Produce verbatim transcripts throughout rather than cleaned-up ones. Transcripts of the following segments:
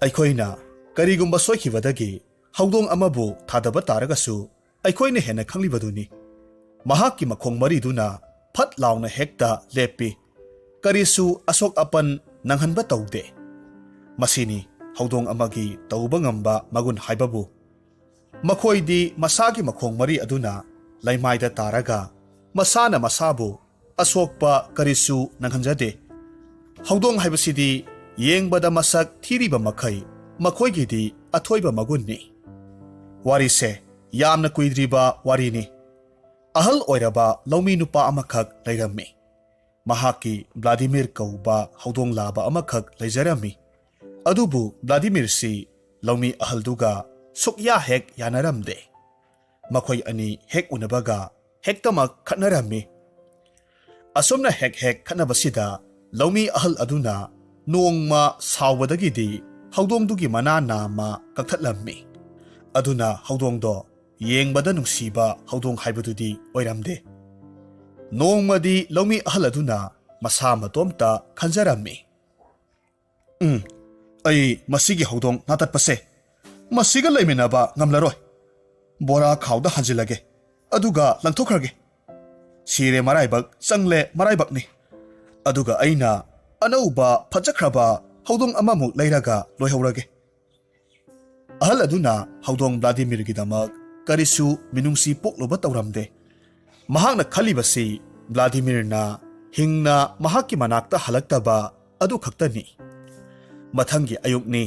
ꯑꯩꯈꯣꯏꯅ ꯀꯔꯤꯒꯨꯝꯕ ꯁꯣꯏꯈꯤꯕꯗꯒꯤ ꯍꯧꯗꯣꯡ ꯑꯃꯕꯨ ꯊꯥꯗꯕ ꯇꯥꯔꯒꯁꯨ, ꯑꯩꯈꯣꯏꯅ ꯍꯦꯟꯅ ꯈꯪꯂꯤꯕꯗꯨꯅꯤ꯫ ꯃꯍꯥꯛꯀꯤ ꯃꯈꯣꯡ ꯃꯔꯤꯗꯨꯅ ꯐꯠ ꯂꯥꯎꯅ ꯍꯦꯛꯇ ꯂꯦꯞꯄꯤ꯫ ꯀꯔꯤꯁꯨ ꯑꯁꯣꯛ ꯑꯄꯟ ꯅꯪꯍꯟꯕ ꯇꯧꯗꯦ꯫ ꯃꯁꯤꯅꯤ ꯍꯧꯗꯣꯡ ꯑꯃꯒꯤ ꯇꯧꯕ ꯉꯝꯕ ꯃꯒꯨꯟ ꯍꯥꯏꯕꯕꯨ꯫ ꯃꯈꯣꯏꯗꯤ ꯃꯁꯥꯒꯤ ꯃꯈꯣꯡ ꯃꯔꯤ ꯑꯗꯨꯅ ꯂꯩꯃꯥꯏꯗ ꯇꯥꯔꯒ ꯃꯁꯥꯅ ꯃꯁꯥꯕꯨ ꯑꯁꯣꯛꯄ ꯀꯔꯤꯁꯨ ꯅꯪꯍꯟꯖꯗꯦ꯫ ꯍꯧꯗꯣꯡ ꯍꯥꯏꯕꯁꯤꯗꯤ ꯌꯦꯡꯕꯗ ꯃꯁꯛ ꯊꯤꯔꯤꯕ ꯃꯈꯩ ꯃꯈꯣꯏꯒꯤꯗꯤ ꯑꯊꯣꯏꯕ ꯃꯒꯨꯟꯅꯤ꯫ ꯋꯥꯔꯤꯁꯦ ꯌꯥꯝꯅ ꯀꯨꯏꯗ꯭ꯔꯤꯕ ꯋꯥꯔꯤꯅꯤ꯫ ꯑꯍꯜ ꯑꯣꯏꯔꯕ ꯂꯧꯃꯤ ꯅꯨꯄꯥ ꯑꯃꯈꯛ ꯂꯩꯔꯝꯃꯤ꯫ ꯃꯍꯥꯛꯀꯤ ꯕ꯭ꯂꯥꯗꯤꯃꯤꯔ ꯀꯧꯕ ꯍꯧꯗꯣꯡ ꯂꯥꯕ ꯑꯃꯈꯛ ꯂꯩꯖꯔꯝꯃꯤ꯫ ꯑꯗꯨꯕꯨ ꯕ꯭ꯂꯥꯗꯤꯃꯤꯔꯁꯤ ꯂꯧꯃꯤ ꯑꯍꯜꯗꯨꯒ ꯁꯨꯛꯌꯥ ꯍꯦꯛ ꯌꯥꯅꯔꯝꯗꯦ꯫ ꯃꯈꯣꯏ ꯑꯅꯤ ꯍꯦꯛ ꯎꯅꯕꯒ ꯍꯦꯛꯇꯃꯛ ꯈꯠꯅꯔꯝꯃꯤ꯫ ꯑꯁꯨꯝꯅ ꯍꯦꯛ ꯍꯦꯛ ꯈꯠꯅꯕꯁꯤꯗ ꯂꯧꯃꯤ ꯑꯍꯜ ꯑꯗꯨꯅ ꯅꯣꯡꯃ ꯁꯥꯎꯕꯗꯒꯤꯗꯤ ꯍꯧꯗꯣꯡꯗꯨꯒꯤ ꯃꯅꯥ ꯅꯥꯝꯃ ꯀꯛꯊꯠꯂꯝꯃꯤ꯫ ꯑꯗꯨꯅ ꯍꯧꯗꯣꯡꯗꯣ ꯌꯦꯡꯕꯗ ꯅꯨꯡꯁꯤꯕ ꯍꯧꯗꯣꯡ ꯍꯥꯏꯕꯗꯨꯗꯤ ꯑꯣꯏꯔꯝꯗꯦ꯫ ꯅꯣꯡꯃꯗꯤ ꯂꯧꯃꯤ ꯑꯍꯜ ꯑꯗꯨꯅ ꯃꯁꯥ ꯃꯇꯣꯝꯇ ꯈꯟꯖꯔꯝꯃꯤ, "ꯎꯝ, ꯑꯩ ꯃꯁꯤꯒꯤ ꯍꯧꯗꯣꯡ ꯅꯥꯇꯠꯄꯁꯦ ꯃꯁꯤꯒ ꯂꯩꯃꯤꯟꯅꯕ ꯉꯝꯂꯔꯣꯏ꯫ ꯕꯣꯔꯥ ꯈꯥꯎꯗ ꯍꯥꯟꯖꯤꯜꯂꯒꯦ, ꯑꯗꯨꯒ ꯂꯪꯊꯣꯛꯈ꯭ꯔꯒꯦ꯫ ꯁꯤꯔꯦ ꯃꯔꯥꯏꯕꯛ, ꯆꯪꯂꯦ ꯃꯔꯥꯏꯕꯛꯅꯤ꯫ ꯑꯗꯨꯒ ꯑꯩꯅ ꯑꯅꯧꯕ ꯐꯖꯈ꯭ꯔꯕ ꯍꯧꯗꯣꯡ ꯑꯃꯃꯨꯛ ꯂꯩꯔꯒ ꯂꯣꯏꯍꯧꯔꯒꯦ꯫" ꯑꯍꯜ ꯑꯗꯨꯅ ꯍꯧꯗꯣꯡ ꯕ꯭ꯂꯥꯗꯤꯃꯤꯔꯒꯤꯗꯃꯛ ꯀꯔꯤꯁꯨ ꯃꯤꯅꯨꯡꯁꯤ ꯄꯣꯛꯂꯨꯕ ꯇꯧꯔꯝꯗꯦ꯫ ꯃꯍꯥꯛꯅ ꯈꯜꯂꯤꯕꯁꯤ ꯕ꯭ꯂꯥꯗꯤꯃꯤꯔꯅ ꯍꯤꯡꯅ ꯃꯍꯥꯛꯀꯤ ꯃꯅꯥꯛꯇ ꯍꯜꯂꯛꯇꯕ ꯑꯗꯨ ꯈꯛꯇꯅꯤ꯫ ꯃꯊꯪꯒꯤ ꯑꯌꯨꯛꯅꯤ꯫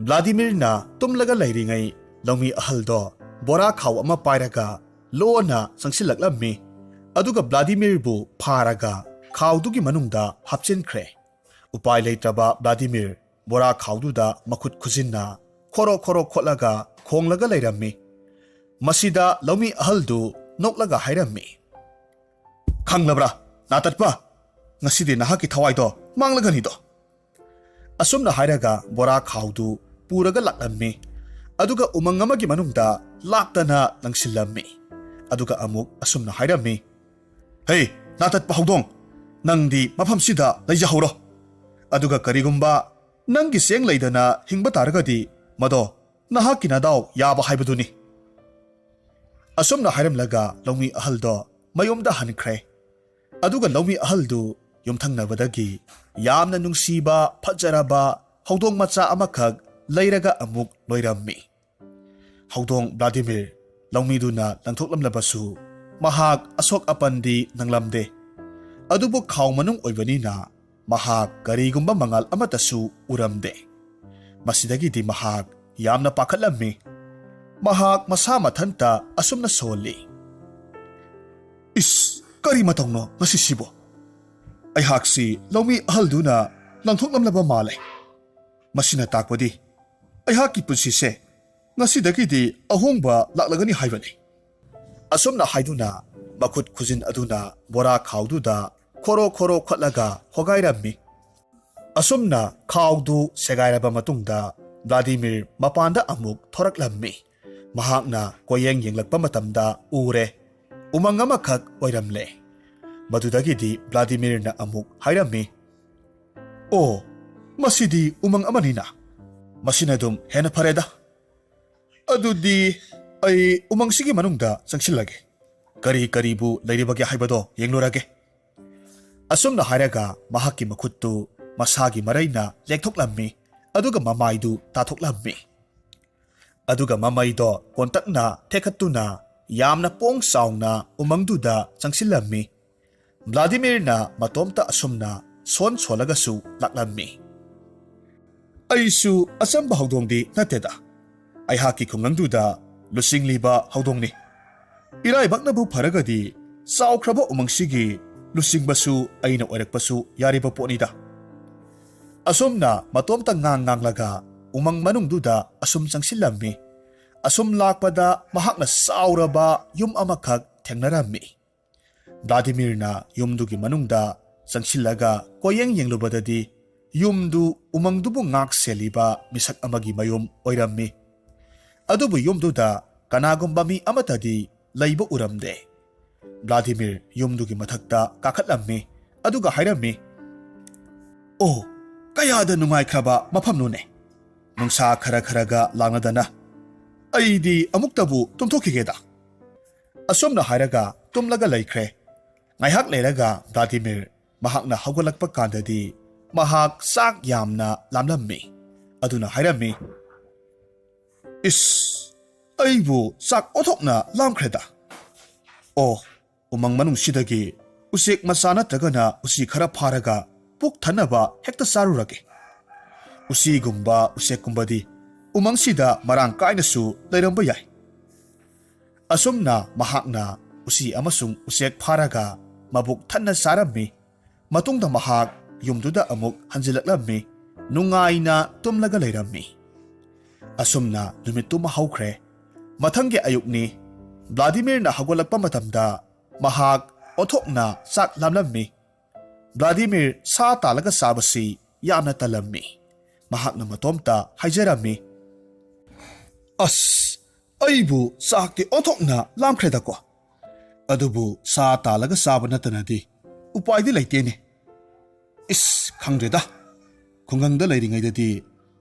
ꯕ꯭ꯂꯥꯗꯤꯃꯤꯔꯅ ꯇꯨꯝꯂꯒ ꯂꯩꯔꯤꯉꯩ ꯂꯧꯃꯤ ꯑꯍꯜꯗꯣ ꯕꯣꯔꯥ ꯈꯥꯎ ꯑꯃ ꯄꯥꯏꯔꯒ ꯂꯣꯟꯅ ꯆꯪꯁꯤꯜꯂꯛꯂꯝꯃꯤ꯫ ꯑꯗꯨꯒ ꯕ꯭ꯂꯥꯗꯤꯃꯤꯔꯕꯨ ꯐꯥꯔꯒ ꯈꯥꯎꯗꯨꯒꯤ ꯃꯅꯨꯡꯗ ꯍꯥꯞꯆꯤꯟꯈ꯭ꯔꯦ꯫ ꯎꯄꯥꯏ ꯂꯩꯇ꯭ꯔꯕ ꯕ꯭ꯂꯥꯗꯤꯃꯤꯔ ꯕꯣꯔꯥ ꯈꯥꯎꯗꯨꯗ ꯃꯈꯨꯠ ꯈꯨꯖꯤꯟꯅ ꯈꯣꯔꯣ ꯈꯣꯔꯣ ꯈꯣꯠꯂꯒ ꯈꯣꯡꯂꯒ ꯂꯩꯔꯝꯃꯤ꯫ ꯃꯁꯤꯗ ꯂꯧꯃꯤ ꯑꯍꯜꯗꯨ ꯅꯣꯛꯂꯒ ꯍꯥꯏꯔꯝꯃꯤ, "ꯈꯪꯂꯕ꯭ꯔꯥ, ꯅꯥꯇꯠꯄ? ꯉꯁꯤꯗꯤ ꯅꯍꯥꯛꯀꯤ ꯊꯋꯥꯏꯗꯣ ꯃꯥꯡꯂꯒꯅꯤꯗꯣ꯫" ꯑꯁꯨꯝꯅ ꯍꯥꯏꯔꯒ ꯕꯣꯔꯥ ꯈꯥꯎꯗꯨ ꯄꯨꯔꯒ ꯂꯥꯛꯂꯝꯃꯤ꯫ ꯑꯗꯨꯒ ꯎꯃꯪ ꯑꯃꯒꯤ ꯃꯅꯨꯡꯗ ꯂꯥꯛꯇꯅ ꯂꯪꯁꯤꯜꯂꯝꯃꯤ꯫ ꯑꯗꯨꯒ ꯑꯃꯨꯛ ꯑꯁꯨꯝꯅ ꯍꯥꯏꯔꯝꯃꯤ, "ꯍꯦ, ꯅꯥꯇꯠꯄ ꯍꯧꯗꯣꯡ, ꯅꯪꯗꯤ ꯃꯐꯝꯁꯤꯗ ꯂꯩꯖꯍꯧꯔꯣ꯫ ꯑꯗꯨꯒ ꯀꯔꯤꯒꯨꯝꯕ "ꯅꯪꯒꯤ ꯆꯦꯡ ꯂꯩꯗꯅ ꯍꯤꯡꯕ ꯇꯥꯔꯒꯗꯤ ꯃꯗꯣ ꯅꯍꯥꯛꯀꯤ ꯅꯗꯥꯎ ꯌꯥꯕ ꯍꯥꯏꯕꯗꯨꯅꯤ"꯫ ꯑꯁꯨꯝꯅ ꯍꯥꯏꯔꯝꯂꯒ ꯂꯧꯃꯤ ꯑꯍꯜꯗꯣ ꯃꯌꯨꯝꯗ ꯍꯟꯈ꯭ꯔꯦ꯫ ꯑꯗꯨꯒ ꯂꯧꯃꯤ ꯑꯍꯜꯗꯨ ꯌꯨꯝꯊꯪꯅꯕꯗꯒꯤ ꯌꯥꯝꯅ ꯅꯨꯡꯁꯤꯕ, ꯐꯖꯔꯕ ꯍꯧꯗꯣꯡ ꯃꯆꯥ ꯑꯃꯈꯛ ꯂꯩꯔꯒ ꯑꯃꯨꯛ ꯂꯣꯏꯔꯝꯃꯤ꯫ ꯍꯧꯗꯣꯡ ꯕ꯭ꯂꯥꯗꯤꯃꯤꯔ ꯂꯧꯃꯤꯗꯨꯅ ꯂꯪꯊꯣꯛꯂꯝꯂꯕꯁꯨ, ꯃꯍꯥꯛ ꯑꯁꯣꯛ ꯑꯄꯟꯗꯤ ꯅꯪꯂꯝꯗꯦ꯫ ꯑꯗꯨꯕꯨ ꯈꯥꯎ ꯃꯅꯨꯡ ꯑꯣꯏꯕꯅꯤꯅ ꯃꯍꯥꯛ ꯀꯔꯤꯒꯨꯝꯕ ꯃꯉꯥꯜ ꯑꯃꯠꯇꯁꯨ ꯎꯔꯝꯗꯦ꯫ ꯃꯁꯤꯗꯒꯤꯗꯤ ꯃꯍꯥꯛ ꯌꯥꯝꯅ ꯄꯥꯈꯠꯂꯝꯃꯤ꯫ ꯃꯍꯥꯛ ꯃꯁꯥ ꯃꯊꯟꯇ ꯑꯁꯨꯝꯅ ꯁꯣꯜꯂꯤ, "ꯏꯁ, ꯀꯔꯤ ꯃꯇꯧꯅꯣ ꯉꯁꯤꯁꯤꯕꯣ? ꯑꯩꯍꯥꯛꯁꯤ ꯂꯧꯃꯤ ꯑꯍꯜꯗꯨꯅ ꯂꯪꯊꯣꯛꯂꯝꯂꯕ ꯃꯥꯜꯂꯦ꯫ ꯃꯁꯤꯅ ꯇꯥꯛꯄꯗꯤ ꯑꯩꯍꯥꯛꯀꯤ ꯄꯨꯟꯁꯤꯁꯦ ꯉꯁꯤꯗꯒꯤꯗꯤ ꯑꯍꯣꯡꯕ ꯂꯥꯛꯂꯒꯅꯤ ꯍꯥꯏꯕꯅꯤ"꯫ ꯑꯁꯨꯝꯅ ꯍꯥꯏꯗꯨꯅ ꯃꯈꯨꯠ ꯈꯨꯖꯤꯟ ꯑꯗꯨꯅ ꯕꯣꯔꯥ ꯈꯥꯎꯗꯨꯗ ꯈꯣꯔꯣ ꯈꯣꯔꯣ ꯈꯣꯠꯂꯒ ꯍꯣꯒꯥꯏꯔꯝꯃꯤ꯫ ꯑꯁꯨꯝꯅ ꯈꯥꯎꯗꯨ ꯁꯦꯒꯥꯏꯔꯕ ꯃꯇꯨꯡꯗ ꯕ꯭ꯂꯥꯗꯤꯃꯤꯔ ꯃꯄꯥꯟꯗ ꯑꯃꯨꯛ ꯊꯣꯔꯛꯂꯝꯃꯤ꯫ ꯃꯍꯥꯛꯅ ꯀꯣꯌꯦꯡ ꯌꯦꯡꯂꯛꯄ ꯃꯇꯝꯗ ꯎꯔꯦ, ꯎꯃꯪ ꯑꯃꯈꯛ ꯑꯣꯏꯔꯝꯂꯦ꯫ ꯃꯗꯨꯗꯒꯤꯗꯤ ꯕ꯭ꯂꯥꯗꯤꯃꯤꯔꯅ ꯑꯃꯨꯛ ꯍꯥꯏꯔꯝꯃꯤ, "ꯑꯣ, ꯃꯁꯤꯗꯤ ꯎꯃꯪ ꯑꯃꯅꯤꯅ꯫ ꯃꯁꯤꯅ ꯑꯗꯨꯝ ꯍꯦꯟꯅ ꯐꯔꯦꯗ꯫ ꯑꯗꯨꯗꯤ ꯑꯩ ꯎꯃꯪꯁꯤꯒꯤ ꯃꯅꯨꯡꯗ ꯆꯪꯁꯤꯜꯂꯒꯦ꯫ ꯀꯔꯤ ꯀꯔꯤꯕꯨ ꯂꯩꯔꯤꯕꯒꯦ ꯍꯥꯏꯕꯗꯣ ꯌꯦꯡꯂꯨꯔꯒꯦ"꯫ ꯑꯁꯨꯝꯅ ꯍꯥꯏꯔꯒ ꯃꯍꯥꯛꯀꯤ ꯃꯈꯨꯠꯇꯨ ꯃꯁꯥꯒꯤ ꯃꯔꯩꯅ ꯂꯦꯛꯊꯣꯛꯂꯝꯃꯤ, ꯑꯗꯨꯒ ꯃꯃꯥꯏꯗꯨ ꯇꯥꯊꯣꯛꯂꯝꯃꯤ꯫ ꯑꯗꯨꯒ ꯃꯃꯩꯗꯣ ꯀꯣꯟꯇꯛꯅ ꯊꯦꯛꯈꯠꯇꯨꯅ ꯌꯥꯝꯅ ꯄꯣꯡ ꯆꯥꯎꯅ ꯎꯃꯪꯗꯨꯗ ꯆꯪꯁꯤꯜꯂꯝꯃꯤ꯫ ꯕ꯭ꯂꯥꯗꯤꯃꯤꯔꯅ ꯃꯇꯣꯝꯇ ꯑꯁꯨꯝꯅ ꯁꯣꯟ ꯁꯣꯜꯂꯒꯁꯨ ꯂꯥꯛꯂꯝꯃꯤ꯫ "ꯑꯩꯁꯨ ꯑꯆꯝꯕ ꯍꯧꯗꯣꯡꯗꯤ ꯅꯠꯇꯦꯗ꯫ ꯑꯩꯍꯥꯛꯀꯤ ꯈꯨꯡꯒꯪꯗꯨꯗ ꯂꯨꯆꯤꯡꯂꯤꯕ ꯍꯧꯗꯣꯡꯅꯤ꯫ ꯏꯔꯥꯏꯕꯛꯅꯕꯨ ꯐꯔꯒꯗꯤ ꯆꯥꯎꯈ꯭ꯔꯕ ꯎꯃꯪꯁꯤꯒꯤ ꯂꯨꯆꯤꯡꯕꯁꯨ ꯑꯩꯅ ꯑꯣꯏꯔꯛꯄꯁꯨ ꯌꯥꯔꯤꯕ ꯄꯣꯠꯅꯤꯗ"꯫ ꯑꯁꯨꯝꯅ ꯃꯇꯣꯝꯇ ꯉꯥꯡ ꯉꯥꯡꯂꯒ ꯎꯃꯪ ꯃꯅꯨꯡꯗꯨꯗ ꯑꯁꯨꯝ ꯆꯪꯁꯤꯜꯂꯝꯃꯤ꯫ ꯑꯁꯨꯝ ꯂꯥꯛꯄꯗ ꯃꯍꯥꯛꯅ ꯆꯥꯎꯔꯕ ꯌꯨꯝ ꯑꯃꯈꯛ ꯊꯦꯡꯅꯔꯝꯃꯤ꯫ ꯕ꯭ꯂꯥꯗꯤꯃꯤꯔꯅ ꯌꯨꯝꯗꯨꯒꯤ ꯃꯅꯨꯡꯗ ꯆꯪꯁꯤꯜꯂꯒ ꯀꯣꯌꯦꯡ ꯌꯦꯡꯂꯨꯕꯗꯗꯤ ꯌꯨꯝꯗꯨ ꯎꯃꯪꯗꯨꯕꯨ ꯉꯥꯛ ꯁꯦꯜꯂꯤꯕ ꯃꯤꯁꯛ ꯑꯃꯒꯤ ꯃꯌꯨꯝ ꯑꯣꯏꯔꯝꯃꯤ꯫ ꯑꯗꯨꯕꯨ ꯌꯨꯝꯗꯨꯗ ꯀꯅꯥꯒꯨꯝꯕ ꯃꯤ ꯑꯃꯠꯇꯗꯤ ꯂꯩꯕ ꯎꯔꯝꯗꯦ꯫ ꯕ꯭ꯂꯥꯗꯤꯃꯤꯔ ꯌꯨꯝꯗꯨꯒꯤ ꯃꯊꯛꯇ ꯀꯥꯈꯠꯂꯝꯃꯤ, ꯑꯗꯨꯒ ꯍꯥꯏꯔꯝꯃꯤ, "ꯑꯣ, ꯀꯌꯥꯗ ꯅꯨꯡꯉꯥꯏꯈ꯭ꯔꯕ ꯃꯐꯝꯅꯣꯅꯦ꯫ ꯅꯨꯡꯁꯥ ꯈꯔ ꯈꯔꯒ ꯂꯥꯡꯅꯗꯅ꯫ ꯑꯩꯗꯤ ꯑꯃꯨꯛꯇꯕꯨ ꯇꯨꯝꯊꯣꯛꯈꯤꯒꯦꯗ꯫ ꯑꯁꯨꯝꯅ ꯍꯥꯏꯔꯒ ꯇꯨꯝꯂꯒ ꯂꯩꯈ꯭ꯔꯦ꯫ ꯉꯥꯏꯍꯥꯛ ꯂꯩꯔꯒ ꯚ꯭ꯂꯥꯗꯤꯃꯤꯔ ꯃꯍꯥꯛꯅ ꯍꯧꯒꯠꯂꯛꯄ ꯀꯥꯟꯗꯗꯤ ꯃꯍꯥꯛ ꯆꯥꯛ ꯌꯥꯝꯅ ꯂꯥꯝꯂꯝꯃꯤ꯫ ꯑꯗꯨꯅ ꯍꯥꯏꯔꯝꯃꯤ, "ꯏꯁ, ꯑꯩꯕꯨ ꯆꯥꯛ ꯑꯣꯟꯊꯣꯛꯅ ꯂꯥꯝꯈ꯭ꯔꯦꯗ꯫ ꯑꯣ, ꯎꯃꯪ ꯃꯅꯨꯡꯁꯤꯗꯒꯤ ꯎꯆꯦꯛ ꯃꯆꯥ ꯅꯠꯇ꯭ꯔꯒꯅ ꯎꯆꯤ ꯈꯔ ꯐꯥꯔꯒ ꯄꯨꯛ ꯊꯟꯅꯕ ꯍꯦꯛꯇ ꯆꯥꯔꯨꯔꯒꯦ꯫ ꯎꯆꯤꯒꯨꯝꯕ ꯎꯆꯦꯛꯀꯨꯝꯕꯗꯤ ꯎꯃꯪꯁꯤꯗ ꯃꯔꯥꯡ ꯀꯥꯏꯅꯁꯨ ꯂꯩꯔꯝꯕ ꯌꯥꯏ"꯫ ꯑꯁꯨꯝꯅ ꯃꯍꯥꯛꯅ ꯎꯆꯤ ꯑꯃꯁꯨꯡ ꯎꯆꯦꯛ ꯐꯥꯔꯒ ꯃꯕꯨꯛ ꯊꯟꯅ ꯆꯥꯔꯝꯃꯤ꯫ ꯃꯇꯨꯡꯗ ꯃꯍꯥꯛ ꯌꯨꯝꯗꯨꯗ ꯑꯃꯨꯛ ꯍꯟꯖꯤꯜꯂꯛꯂꯝꯃꯤ꯫ ꯅꯨꯡꯉꯥꯏꯅ ꯇꯨꯝꯂꯒ ꯂꯩꯔꯝꯃꯤ꯫ ꯑꯁꯨꯝꯅ ꯅꯨꯃꯤꯠꯇꯨꯃ ꯍꯧꯈ꯭ꯔꯦ꯫ ꯃꯊꯪꯒꯤ ꯑꯌꯨꯛꯅꯤ꯫ ꯚ꯭ꯂꯥꯗꯤꯃꯤꯔꯅ ꯍꯧꯒꯠꯂꯛꯄ ꯃꯇꯝꯗ ꯃꯍꯥꯛ ꯑꯣꯟꯊꯣꯛꯅ ꯆꯥꯛ ꯂꯥꯝꯂꯝꯃꯤ꯫ ꯚ꯭ꯂꯥꯗꯤꯃꯤꯔ ꯁꯥ ꯇꯥꯜꯂꯒ ꯆꯥꯕꯁꯤ ꯌꯥꯝꯅ ꯇꯜꯂꯝꯃꯤ꯫ ꯃꯍꯥꯛꯅ ꯃꯇꯣꯝꯇ ꯍꯥꯏꯖꯔꯝꯃꯤ, "ꯑꯁ, ꯑꯩꯕꯨ ꯆꯥꯛꯇꯤ ꯑꯣꯟꯊꯣꯛꯅ ꯂꯥꯝꯈ꯭ꯔꯦꯗꯀꯣ꯫ ꯑꯗꯨꯕꯨ ꯁꯥ ꯇꯥꯜꯂꯒ ꯆꯥꯕ ꯅꯠꯇꯅꯗꯤ ꯎꯄꯥꯏꯗꯤ ꯂꯩꯇꯦꯅꯦ꯫ ꯏꯁ, ꯈꯪꯗ꯭ꯔꯦꯗ꯫ ꯈꯨꯡꯒꯪꯗ ꯂꯩꯔꯤꯉꯩꯗꯗꯤ